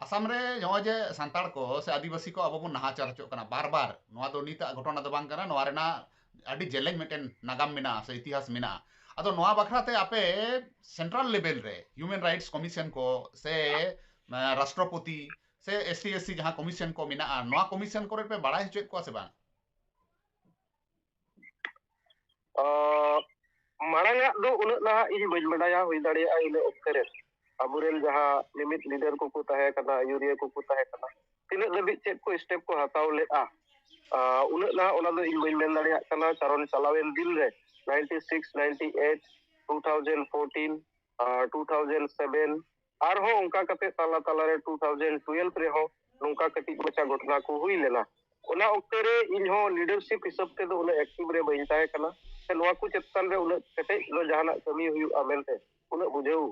ᱟᱥᱟᱢ ᱨᱮ ᱱᱚᱜᱼᱚᱭ ᱡᱮ ᱥᱟᱱᱛᱟᱲ ᱠᱚ ᱥᱮ ᱟᱹᱫᱤᱵᱟᱹᱥᱤ ᱠᱚ ᱟᱵᱚ ᱵᱚᱱ ᱱᱟᱦᱟᱪᱟᱨ ᱦᱚᱪᱚᱜ ᱠᱟᱱᱟ ᱵᱟᱨ ᱵᱟᱨ, ᱱᱚᱣᱟ ᱫᱚ ᱱᱤᱛᱟᱜ ᱜᱷᱚᱴᱚᱱᱟ ᱫᱚ ᱵᱟᱝ ᱠᱟᱱᱟ, ᱱᱚᱣᱟ ᱨᱮᱱᱟᱜ ᱟᱹᱰᱤ ᱡᱮᱞᱮᱧ ᱢᱤᱫᱴᱮᱱ ᱱᱟᱜᱟᱢ ᱢᱮᱱᱟᱜᱼᱟ ᱥᱮ ᱤᱛᱤᱦᱟᱥ ᱢᱮᱱᱟᱜᱼᱟ᱾ ᱟᱫᱚ ᱱᱚᱣᱟ ᱵᱟᱠᱷᱨᱟ ᱛᱮ ᱟᱯᱮ ᱥᱮᱱᱴᱨᱟᱞ ᱞᱮᱵᱮᱞ ᱨᱮ ᱦᱤᱭᱩᱢᱮᱱ ᱨᱟᱭᱤᱴᱥ ᱠᱚᱢᱤᱥᱚᱱ ᱠᱚ ᱥᱮ ᱨᱟᱥᱴᱨᱚᱯᱚᱛᱤ ᱥᱮ ᱮᱥ ᱴᱤ ᱮᱥ ᱥᱤ ᱡᱟᱦᱟᱸ ᱠᱚᱢᱤᱥᱚᱱ ᱠᱚ ᱢᱮᱱᱟᱜᱼᱟ, ᱱᱚᱣᱟ ᱠᱚᱢᱤᱥᱚᱱ ᱠᱚᱨᱮ ᱯᱮ ᱵᱟᱲᱟᱭ ᱦᱚᱪᱚᱭᱮᱫ ᱠᱚᱣᱟ ᱥᱮ ᱵᱟᱝ? ᱟᱸ, ᱢᱟᱲᱟᱝ ᱟᱜ ᱫᱚ ᱩᱱᱟᱹᱜ ᱱᱟᱦᱟᱜ ᱤᱧ ᱵᱟᱹᱧ ᱵᱟᱰᱟᱭᱟ, ᱦᱩᱭ ᱫᱟᱲᱮᱭᱟᱜᱼᱟ ᱤᱱᱟᱹ ᱚᱠᱛᱮ ᱨᱮ ᱟᱵᱚᱨᱮᱱ ᱡᱟᱦᱟᱸ ᱢᱤᱢᱤᱫ ᱞᱤᱰᱟᱨ ᱠᱚᱠᱚ ᱛᱟᱦᱮᱸ ᱠᱟᱱᱟ, ᱟᱹᱭᱩᱨᱤᱭᱟᱹ ᱠᱚᱠᱚ ᱛᱟᱦᱮᱸ ᱠᱟᱱᱟ, ᱛᱤᱱᱟᱹᱜ ᱫᱷᱟᱹᱵᱤᱡ ᱪᱮᱫ ᱠᱚ ᱥᱴᱮᱯ ᱠᱚ ᱦᱟᱛᱟᱣ ᱞᱮᱫᱼᱟ, ᱟᱸ, ᱩᱱᱟᱹᱜ ᱱᱟᱦᱟᱜ ᱚᱱᱟ ᱫᱚ ᱤᱧ ᱵᱟᱹᱧ ᱢᱮᱱ ᱫᱟᱲᱮᱭᱟᱜ ᱠᱟᱱᱟ᱾ ᱠᱟᱨᱚᱱ ᱪᱟᱞᱟᱣᱮᱱ ᱫᱤᱱ ᱨᱮ ninety six, ninety eight, two thousand fourteen, ᱟᱨ ᱴᱩ ᱛᱷᱟᱣᱡᱮᱱᱰ ᱥᱮᱵᱷᱮᱱ, ᱟᱨᱦᱚᱸ ᱚᱱᱠᱟ ᱠᱟᱛᱮ ᱛᱟᱞᱟ ᱛᱟᱞᱟᱨᱮ ᱴᱩ ᱛᱷᱟᱣᱡᱮᱱᱰ ᱴᱩᱭᱮᱞᱵᱷ ᱨᱮᱦᱚᱸ ᱱᱚᱝᱠᱟ ᱠᱟᱹᱴᱤᱡ ᱢᱟᱪᱷᱟ ᱜᱷᱚᱴᱚᱱᱟ ᱠᱚ ᱦᱩᱭ ᱞᱮᱱᱟ᱾ ᱚᱱᱟ ᱚᱠᱛᱮ ᱨᱮ ᱤᱧ ᱦᱚᱸ ᱞᱤᱰᱟᱨᱥᱤᱯ ᱦᱤᱥᱟᱹᱵ ᱛᱮᱫᱚ ᱩᱱᱟᱹᱜ ᱮᱠᱴᱤᱵᱷ ᱨᱮ ᱵᱟᱹᱧ ᱛᱟᱦᱮᱸ ᱠᱟᱱᱟ, ᱥᱮ ᱱᱚᱣᱟ ᱠᱚ ᱪᱮᱛᱟᱱ ᱨᱮ ᱩᱱᱟᱹᱜ ᱠᱮᱴᱮᱡ ᱫᱚ ᱡᱟᱦᱟᱱᱟᱜ ᱠᱟᱹᱢᱤ ᱦᱩᱭᱩᱜᱼᱟ ᱢᱮᱱᱛᱮ ᱩᱱᱟᱹᱜ ᱵᱩᱡᱷᱟᱹᱣ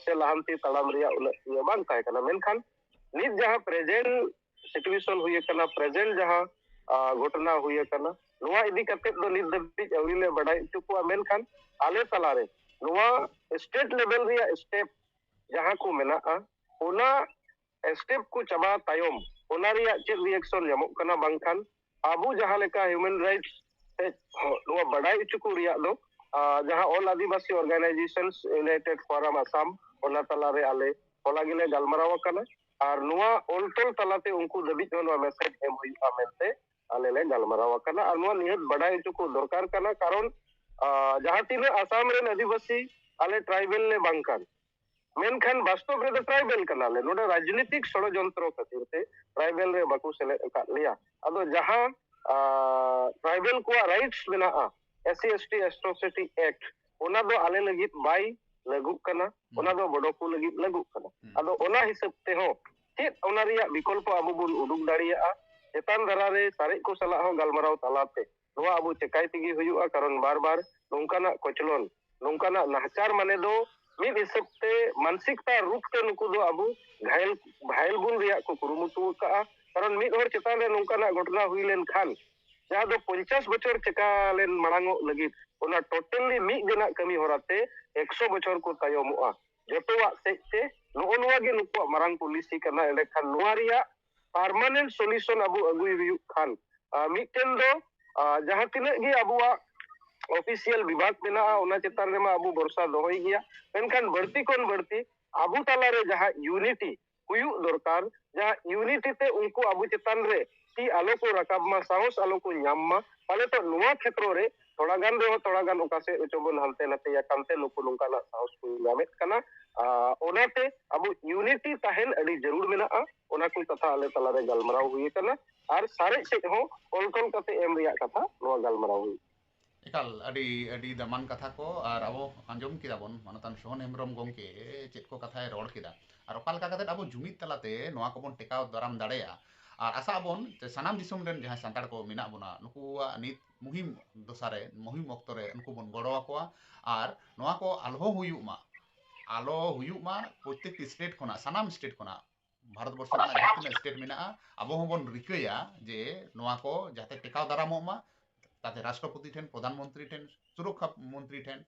ᱥᱮ ᱞᱟᱦᱟᱱᱛᱤ ᱛᱟᱲᱟᱢ ᱨᱮᱭᱟᱜ ᱩᱱᱟᱹᱜ ᱤᱭᱟᱹ ᱵᱟᱝ ᱛᱟᱦᱮᱸ ᱠᱟᱱᱟ᱾ ᱢᱮᱱᱠᱷᱟᱱ ᱱᱤᱛ ᱡᱟᱦᱟᱸ ᱯᱨᱮᱡᱮᱱᱴ ᱥᱤᱪᱩᱭᱮᱥᱚᱱ ᱦᱩᱭ ᱟᱠᱟᱱᱟ, ᱯᱨᱮᱡᱮᱱᱴ ᱡᱟᱦᱟᱸ ᱜᱷᱚᱴᱚᱱᱟ ᱦᱩᱭ ᱟᱠᱟᱱᱟ, ᱱᱚᱣᱟ ᱤᱫᱤ ᱠᱟᱛᱮ ᱫᱚ ᱱᱤᱛ ᱫᱷᱟᱹᱵᱤᱡ ᱟᱹᱣᱨᱤ ᱞᱮ ᱵᱟᱰᱟᱭ ᱦᱚᱪᱚ ᱠᱚᱣᱟ᱾ ᱢᱮᱱᱠᱷᱟᱱ ᱟᱞᱮ ᱛᱟᱞᱟᱨᱮ ᱱᱚᱣᱟ ᱥᱴᱮᱴ ᱞᱮᱵᱮᱞ ᱨᱮᱭᱟᱜ ᱥᱴᱮᱯ ᱡᱟᱦᱟᱸ ᱠᱚ ᱢᱮᱱᱟᱜᱼᱟ, ᱚᱱᱟ ᱥᱴᱮᱯ ᱠᱚ ᱪᱟᱵᱟ ᱛᱟᱭᱚᱢ ᱚᱱᱟ ᱨᱮᱭᱟᱜ ᱪᱮᱫ ᱨᱤᱭᱮᱠᱥᱚᱱ ᱧᱟᱢᱚᱜ ᱠᱟᱱᱟ, ᱵᱟᱝᱠᱷᱟᱱ ᱟᱵᱚ ᱡᱟᱦᱟᱸ ᱞᱮᱠᱟ ᱦᱤᱭᱩᱢᱮᱱ ᱨᱟᱭᱤᱴᱥ ᱥᱮ ᱱᱚᱣᱟ ᱵᱟᱰᱟᱭ ᱦᱚᱪᱚ ᱠᱚ ᱨᱮᱭᱟᱜ ᱫᱚ ᱡᱟᱦᱟᱸ ᱚᱞ ᱟᱹᱫᱤᱵᱟᱹᱥᱤ ᱚᱨᱜᱟᱱᱟᱭᱡᱮᱥᱚᱱ ᱤᱭᱩᱱᱟᱭᱴᱮᱰ ᱯᱷᱳᱨᱟᱢ ᱟᱥᱟᱢ, ᱚᱱᱟ ᱛᱟᱞᱟᱨᱮ ᱟᱞᱮ ᱦᱚᱞᱟ ᱜᱮᱞᱮ ᱜᱟᱞᱢᱟᱨᱟᱣ ᱟᱠᱟᱱᱟ᱾ ᱟᱨ ᱱᱚᱣᱟ ᱚᱞ ᱛᱚᱞ ᱛᱟᱞᱟᱛᱮ ᱩᱱᱠᱩ ᱫᱷᱟᱹᱵᱤᱡ ᱦᱚᱸ ᱱᱚᱣᱟ ᱢᱮᱥᱮᱡᱽ ᱮᱢ ᱦᱩᱭᱩᱜᱼᱟ ᱢᱮᱱᱛᱮ ᱟᱞᱮ ᱞᱮ ᱜᱟᱞᱢᱟᱨᱟᱣ ᱟᱠᱟᱱᱟ᱾ ᱟᱨ ᱱᱚᱣᱟ ᱱᱤᱦᱟᱹᱛ ᱵᱟᱰᱟᱭ ᱦᱚᱪᱚ ᱠᱚ ᱫᱚᱨᱠᱟᱨ ᱠᱟᱱᱟ, ᱠᱟᱨᱚᱱ ᱡᱟᱦᱟᱸ ᱛᱤᱱᱟᱹᱜ ᱟᱥᱟᱢ ᱨᱮᱱ ᱟᱹᱫᱤᱵᱟᱹᱥᱤ ᱟᱞᱮ ᱴᱨᱟᱭᱵᱮᱞ ᱞᱮ ᱵᱟᱝ ᱠᱟᱱ, ᱢᱮᱱᱠᱷᱟᱱ ᱵᱟᱥᱛᱚᱵ ᱨᱮᱫᱚ ᱴᱨᱟᱭᱵᱮᱞ ᱠᱟᱱᱟᱞᱮ᱾ ᱱᱚᱰᱮ ᱨᱟᱡᱽᱱᱤᱛᱤᱠ ᱥᱚᱲᱚᱡᱚᱱᱛᱨᱚ ᱠᱷᱟᱹᱛᱤᱨ ᱛᱮ ᱴᱨᱟᱭᱵᱮᱞ ᱨᱮ ᱵᱟᱠᱚ ᱥᱮᱞᱮᱫ ᱟᱠᱟᱫ ᱞᱮᱭᱟ᱾ ᱟᱫᱚ ᱡᱟᱦᱟᱸ ᱴᱨᱟᱭᱵᱮᱞ ᱠᱚᱣᱟᱜ ᱨᱟᱭᱤᱴᱥ ᱢᱮᱱᱟᱜᱼᱟ, S C S T atrocity act, ᱚᱱᱟ ᱫᱚ ᱟᱞᱮ ᱞᱟᱹᱜᱤᱫ ᱵᱟᱭ ᱞᱟᱹᱜᱩᱜ ᱠᱟᱱᱟ᱾ ᱚᱱᱟ ᱫᱚ ᱵᱚᱰᱚ ᱠᱚ ᱞᱟᱹᱜᱤᱫ ᱞᱟᱹᱜᱩᱜ ᱠᱟᱱᱟ᱾ ᱟᱫᱚ ᱚᱱᱟ ᱦᱤᱥᱟᱹᱵ ᱛᱮᱦᱚᱸ ᱪᱮᱫ ᱚᱱᱟ ᱨᱮᱭᱟᱜ ᱵᱤᱠᱚᱞᱯᱚ ᱟᱵᱚ ᱵᱚᱱ ᱩᱰᱩᱠ ᱫᱟᱲᱮᱭᱟᱜᱼᱟ, ᱪᱮᱛᱟᱱ ᱫᱷᱟᱨᱟ ᱨᱮ ᱥᱟᱨᱮᱡ ᱠᱚ ᱥᱟᱞᱟᱜ ᱦᱚᱸ ᱜᱟᱞᱢᱟᱨᱟᱣ ᱛᱟᱞᱟᱛᱮ ᱱᱚᱣᱟ ᱟᱵᱚ ᱪᱮᱠᱟᱭ ᱛᱮᱜᱮ ᱦᱩᱭᱩᱜᱼᱟ᱾ ᱠᱟᱨᱚᱱ ᱵᱟᱨ ᱵᱟᱨ ᱱᱚᱝᱠᱟᱱᱟᱜ ᱠᱚᱪᱞᱚᱱ, ᱱᱚᱝᱠᱟᱱᱟᱜ ᱱᱟᱦᱟᱪᱟᱨ ᱢᱟᱱᱮ ᱫᱚ ᱢᱤᱫ ᱦᱤᱥᱟᱹᱵ ᱛᱮ ᱢᱟᱱᱥᱤᱠᱛᱟ ᱨᱩᱯ ᱛᱮ ᱱᱩᱠᱩ ᱫᱚ ᱟᱵᱚ ᱜᱷᱟᱭᱮᱞ, ᱜᱷᱟᱭᱮᱞ ᱵᱚᱱ ᱨᱮᱭᱟᱜ ᱠᱚ ᱠᱩᱨᱩᱢᱩᱴᱩ ᱟᱠᱟᱫᱼᱟ᱾ ᱠᱟᱨᱚᱱ ᱢᱤᱫ ᱦᱚᱲ ᱪᱮᱛᱟᱱ ᱨᱮ ᱱᱚᱝᱠᱟᱱᱟᱜ ᱜᱷᱚᱴᱚᱱᱟ ᱦᱩᱭ ᱞᱮᱱᱠᱷᱟᱱ, ᱡᱟᱦᱟᱸ ᱫᱚ ᱯᱚᱧᱪᱟᱥ ᱵᱚᱪᱷᱚᱨ ᱪᱮᱠᱟ ᱞᱮᱱ ᱢᱟᱲᱟᱝᱚᱜ ᱞᱟᱹᱜᱤᱫ, ᱚᱱᱟ ᱴᱳᱴᱟᱞᱤ ᱢᱤᱫ ᱨᱮᱱᱟᱜ ᱠᱟᱹᱢᱤ ᱦᱚᱨᱟ ᱛᱮ ᱮᱠᱥᱚ ᱵᱚᱪᱷᱚᱨ ᱠᱚ ᱛᱟᱭᱚᱢᱚᱜᱼᱟ᱾ ᱡᱚᱛᱚᱣᱟᱜ ᱥᱮᱫ ᱛᱮ ᱱᱚᱜᱼᱚ ᱱᱚᱣᱟ ᱜᱮ ᱱᱩᱠᱩᱣᱟᱜ ᱢᱟᱨᱟᱝ ᱯᱚᱞᱤᱥᱤ ᱠᱟᱱᱟ᱾ ᱮᱸᱰᱮᱠᱷᱟᱱ ᱱᱚᱣᱟ ᱨᱮᱭᱟᱜ ᱯᱟᱨᱢᱟᱱᱮᱱᱴ ᱥᱚᱞᱤᱭᱩᱥᱚᱱ ᱟᱵᱚ ᱟᱹᱜᱩᱭ ᱦᱩᱭᱩᱜ ᱠᱷᱟᱱ, ᱟᱨ ᱢᱤᱫᱴᱮᱱ ᱫᱚ, ᱟᱨ ᱡᱟᱦᱟᱸ ᱛᱤᱱᱟᱹᱜ ᱜᱮ ᱟᱵᱚᱣᱟᱜ ᱚᱯᱷᱤᱥᱤᱭᱟᱞ ᱵᱤᱵᱷᱟᱜᱽ ᱢᱮᱱᱟᱜᱼᱟ, ᱚᱱᱟ ᱪᱮᱛᱟᱱ ᱨᱮᱢᱟ ᱟᱵᱚ ᱵᱷᱚᱨᱥᱟ ᱫᱚᱦᱚᱭ ᱜᱮᱭᱟ, ᱢᱮᱱᱠᱷᱟᱱ ᱵᱟᱹᱲᱛᱤ ᱠᱷᱚᱱ ᱵᱟᱹᱲᱛᱤ ᱟᱵᱚ ᱛᱟᱞᱟᱨᱮ ᱡᱟᱦᱟᱸ ᱤᱭᱩᱱᱤᱴᱤ ᱦᱩᱭᱩᱜ ᱫᱚᱨᱠᱟᱨ, ᱡᱟᱦᱟᱸ ᱤᱭᱩᱱᱤᱴᱤ ᱛᱮ ᱩᱱᱠᱩ ᱟᱵᱚ ᱪᱮᱛᱟᱱ ᱨᱮ ᱛᱤ ᱟᱞᱚ ᱠᱚ ᱨᱟᱠᱟᱵ ᱢᱟ, ᱥᱟᱦᱚᱥ ᱟᱞᱚ ᱠᱚ ᱧᱟᱢ ᱢᱟ᱾ ᱯᱟᱞᱮ ᱛᱚ ᱱᱚᱣᱟ ᱠᱷᱮᱛᱨᱚ ᱨᱮ ᱛᱷᱚᱲᱟ ᱜᱟᱱ ᱨᱮᱦᱚᱸ ᱛᱷᱚᱲᱟ ᱜᱟᱱ ᱚᱠᱟ ᱥᱮᱫ ᱨᱮᱪᱚ ᱵᱚᱱ ᱦᱟᱱᱛᱮ ᱱᱟᱛᱮ ᱟᱠᱟᱱ ᱛᱮ ᱱᱩᱠᱩ ᱱᱚᱝᱠᱟᱱᱟᱜ ᱥᱟᱦᱚᱥ ᱠᱚ ᱧᱟᱢᱮᱫ ᱠᱟᱱᱟ᱾ ᱟᱨ ᱚᱱᱟᱛᱮ ᱟᱵᱚ ᱤᱭᱩᱱᱤᱴᱤ ᱛᱟᱦᱮᱱ ᱟᱹᱰᱤ ᱡᱟᱹᱨᱩᱲ ᱢᱮᱱᱟᱜᱼᱟ᱾ ᱚᱱᱟ ᱠᱚ ᱠᱟᱛᱷᱟ ᱟᱞᱮ ᱛᱟᱞᱟᱨᱮ ᱜᱟᱞᱢᱟᱨᱟᱣ ᱦᱩᱭ ᱟᱠᱟᱱᱟ ᱟᱨ ᱥᱟᱨᱮᱡ ᱥᱮᱫ ᱦᱚᱸ ᱚᱞ ᱛᱚᱞ ᱠᱟᱛᱮ ᱮᱢ ᱨᱮᱭᱟᱜ ᱠᱟᱛᱷᱟ ᱱᱚᱣᱟ ᱜᱟᱞᱢᱟᱨᱟᱣ ᱦᱩᱭ᱾ ᱮᱠᱟᱞ ᱟᱹᱰᱤ, ᱟᱹᱰᱤ ᱫᱟᱢᱟᱱ ᱠᱟᱛᱷᱟ ᱠᱚ, ᱟᱨ ᱟᱵᱚ ᱟᱸᱡᱚᱢ ᱠᱮᱫᱟ ᱵᱚᱱ ᱢᱟᱱᱚᱛᱟᱱ ᱥᱳᱦᱚᱱ ᱦᱮᱢᱵᱨᱚᱢ ᱜᱚᱢᱠᱮ ᱪᱮᱫ ᱠᱚ ᱠᱟᱛᱷᱟᱭ ᱨᱚᱲ ᱠᱮᱫᱟ, ᱟᱨ ᱚᱠᱟ ᱞᱮᱠᱟ ᱠᱟᱛᱮ ᱟᱵᱚ ᱡᱩᱢᱤᱫ ᱛᱟᱞᱟᱛᱮ ᱱᱚᱣᱟ ᱠᱚᱵᱚᱱ ᱴᱮᱠᱟᱣ ᱫᱟᱨᱟᱢ ᱫᱟᱲᱮᱭᱟᱜᱼᱟ᱾ ᱟᱨ ᱟᱥᱟᱜ ᱟᱵᱚᱱ ᱡᱮ ᱥᱟᱱᱟᱢ ᱫᱤᱥᱚᱢ ᱨᱮᱱ ᱡᱟᱦᱟᱸᱭ ᱥᱟᱱᱛᱟᱲ ᱠᱚ ᱢᱮᱱᱟᱜ ᱵᱚᱱᱟ, ᱱᱩᱠᱩᱣᱟᱜ ᱱᱤᱛ ᱢᱩᱦᱤᱢ ᱫᱚᱥᱟ ᱨᱮ, ᱢᱩᱦᱤᱢ ᱚᱠᱛᱚ ᱨᱮ ᱱᱩᱠᱩ ᱵᱚᱱ ᱜᱚᱲᱚ ᱟᱠᱚᱣᱟ᱾ ᱟᱨ ᱱᱚᱣᱟ ᱠᱚ ᱟᱞᱚ ᱦᱩᱭᱩᱜ ᱢᱟ, ᱟᱞᱚ ᱦᱩᱭᱩᱜ ᱢᱟ᱾ ᱯᱨᱚᱛᱮᱠᱴᱤ ᱥᱴᱮᱴ ᱠᱷᱚᱱᱟᱜ, ᱥᱟᱱᱟᱢ ᱥᱴᱮᱴ ᱠᱷᱚᱱᱟᱜ, ᱵᱷᱟᱨᱚᱛ ᱵᱚᱨᱥᱚ ᱨᱮᱱᱟᱜ ᱡᱟᱦᱟᱸ ᱛᱤᱱᱟᱹᱜ ᱥᱴᱮᱴ ᱢᱮᱱᱟᱜᱼᱟ, ᱟᱵᱚ ᱦᱚᱸᱵᱚᱱ ᱨᱤᱠᱟᱹᱭᱟ ᱡᱮ ᱱᱚᱣᱟ ᱠᱚ ᱡᱟᱛᱮ ᱴᱮᱠᱟᱣ ᱫᱟᱨᱟᱢᱚᱜ ᱢᱟ᱾ ᱛᱟᱛᱮ ᱨᱟᱥᱴᱨᱚᱯᱚᱛᱤ ᱴᱷᱮᱱ, ᱯᱨᱚᱫᱷᱟᱱ ᱢᱚᱱᱛᱨᱤ ᱴᱷᱮᱱ, ᱥᱩᱨᱚᱠᱠᱷᱟ ᱢᱚᱱᱛᱨᱤ ᱴᱷᱮᱱ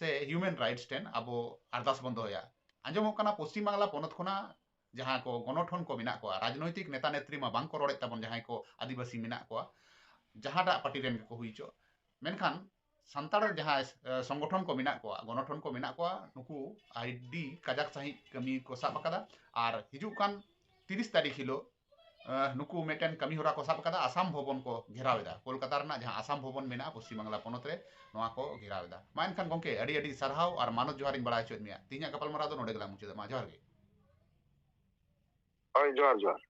ᱥᱮ ᱦᱤᱭᱩᱢᱮᱱ ᱨᱟᱭᱤᱴᱥ ᱴᱷᱮᱱ ᱟᱵᱚ ᱟᱨᱫᱟᱥ ᱵᱚᱱ ᱫᱚᱦᱚᱭᱟ᱾ ᱟᱸᱡᱚᱢᱚᱜ ᱠᱟᱱᱟ ᱯᱚᱥᱪᱤᱢ ᱵᱟᱝᱞᱟ ᱯᱚᱱᱚᱛ ᱠᱷᱚᱱᱟᱜ ᱡᱟᱦᱟᱸ ᱠᱚ ᱜᱚᱱᱚᱴᱷᱚᱱ ᱠᱚ ᱢᱮᱱᱟᱜ ᱠᱚᱣᱟ, ᱨᱟᱡᱽᱱᱳᱭᱛᱤᱠ ᱱᱮᱛᱟ ᱱᱮᱛᱨᱤ ᱢᱟ ᱵᱟᱝ ᱠᱚ ᱨᱚᱲᱮᱫ ᱛᱟᱵᱚᱱ, ᱡᱟᱦᱟᱸᱭ ᱠᱚ ᱟᱹᱫᱤᱵᱟᱹᱥᱤ ᱢᱮᱱᱟᱜ ᱠᱚᱣᱟ, ᱡᱟᱦᱟᱸᱴᱟᱜ ᱯᱟᱨᱴᱤ ᱨᱮᱱ ᱜᱮᱠᱚ ᱦᱩᱭ ᱦᱚᱪᱚ, ᱢᱮᱱᱠᱷᱟᱱ ᱥᱟᱱᱛᱟᱲ ᱡᱟᱦᱟᱸᱭ, ᱮ, ᱥᱚᱝᱜᱚᱴᱷᱚᱱ ᱠᱚ ᱢᱮᱱᱟᱜ ᱠᱚᱣᱟ, ᱜᱚᱱᱚᱴᱷᱚᱱ ᱠᱚ ᱢᱮᱱᱟᱜ ᱠᱚᱣᱟ, ᱱᱩᱠᱩ ᱟᱹᱰᱤ ᱠᱟᱡᱟᱠ ᱥᱟᱺᱦᱤᱡ ᱠᱟᱹᱢᱤ ᱠᱚ ᱥᱟᱵ ᱟᱠᱟᱫᱟ᱾ ᱟᱨ ᱦᱤᱡᱩᱜ ᱠᱟᱱ ᱛᱤᱨᱤᱥ ᱛᱟᱹᱨᱤᱠᱷ ᱦᱤᱞᱳᱜ, ᱮ, ᱱᱩᱠᱩ ᱢᱤᱫᱴᱮᱱ ᱠᱟᱹᱢᱤ ᱦᱚᱨᱟ ᱠᱚ ᱥᱟᱵ ᱟᱠᱟᱫᱟ, ᱟᱥᱟᱢ ᱵᱷᱚᱵᱚᱱ ᱠᱚ ᱜᱷᱮᱨᱟᱣ ᱮᱫᱟ᱾ ᱠᱳᱞᱠᱟᱛᱟ ᱨᱮᱱᱟᱜ ᱡᱟᱦᱟᱸ ᱟᱥᱟᱢ ᱵᱷᱚᱵᱚᱱ ᱢᱮᱱᱟᱜᱼᱟ ᱯᱚᱥᱪᱤᱢ ᱵᱟᱝᱞᱟ ᱯᱚᱱᱚᱛ ᱨᱮ, ᱱᱚᱣᱟ ᱠᱚ ᱜᱷᱮᱨᱟᱣ ᱮᱫᱟ᱾ ᱢᱟ ᱮᱱᱠᱷᱟᱱ ᱜᱚᱢᱠᱮ, ᱟᱹᱰᱤ ᱟᱹᱰᱤ ᱥᱟᱨᱦᱟᱣ ᱟᱨ ᱢᱟᱱᱚᱛ ᱡᱚᱦᱟᱨ ᱤᱧ ᱵᱟᱲᱟᱭ ᱦᱚᱪᱚᱭᱮᱫ ᱢᱮᱭᱟ᱾ ᱛᱮᱦᱮᱧᱟᱜ ᱜᱟᱯᱟᱞᱢᱟᱨᱟᱣ ᱫᱚ ᱱᱚᱰᱮ ᱜᱮᱞᱟᱝ ᱢᱩᱪᱟᱹᱫᱟ᱾ ᱢᱟ ᱡᱚᱦᱟᱨ ᱜᱮ᱾ ᱦᱳᱭ, ᱡᱚᱦᱟᱨ, ᱡᱚᱦᱟᱨ᱾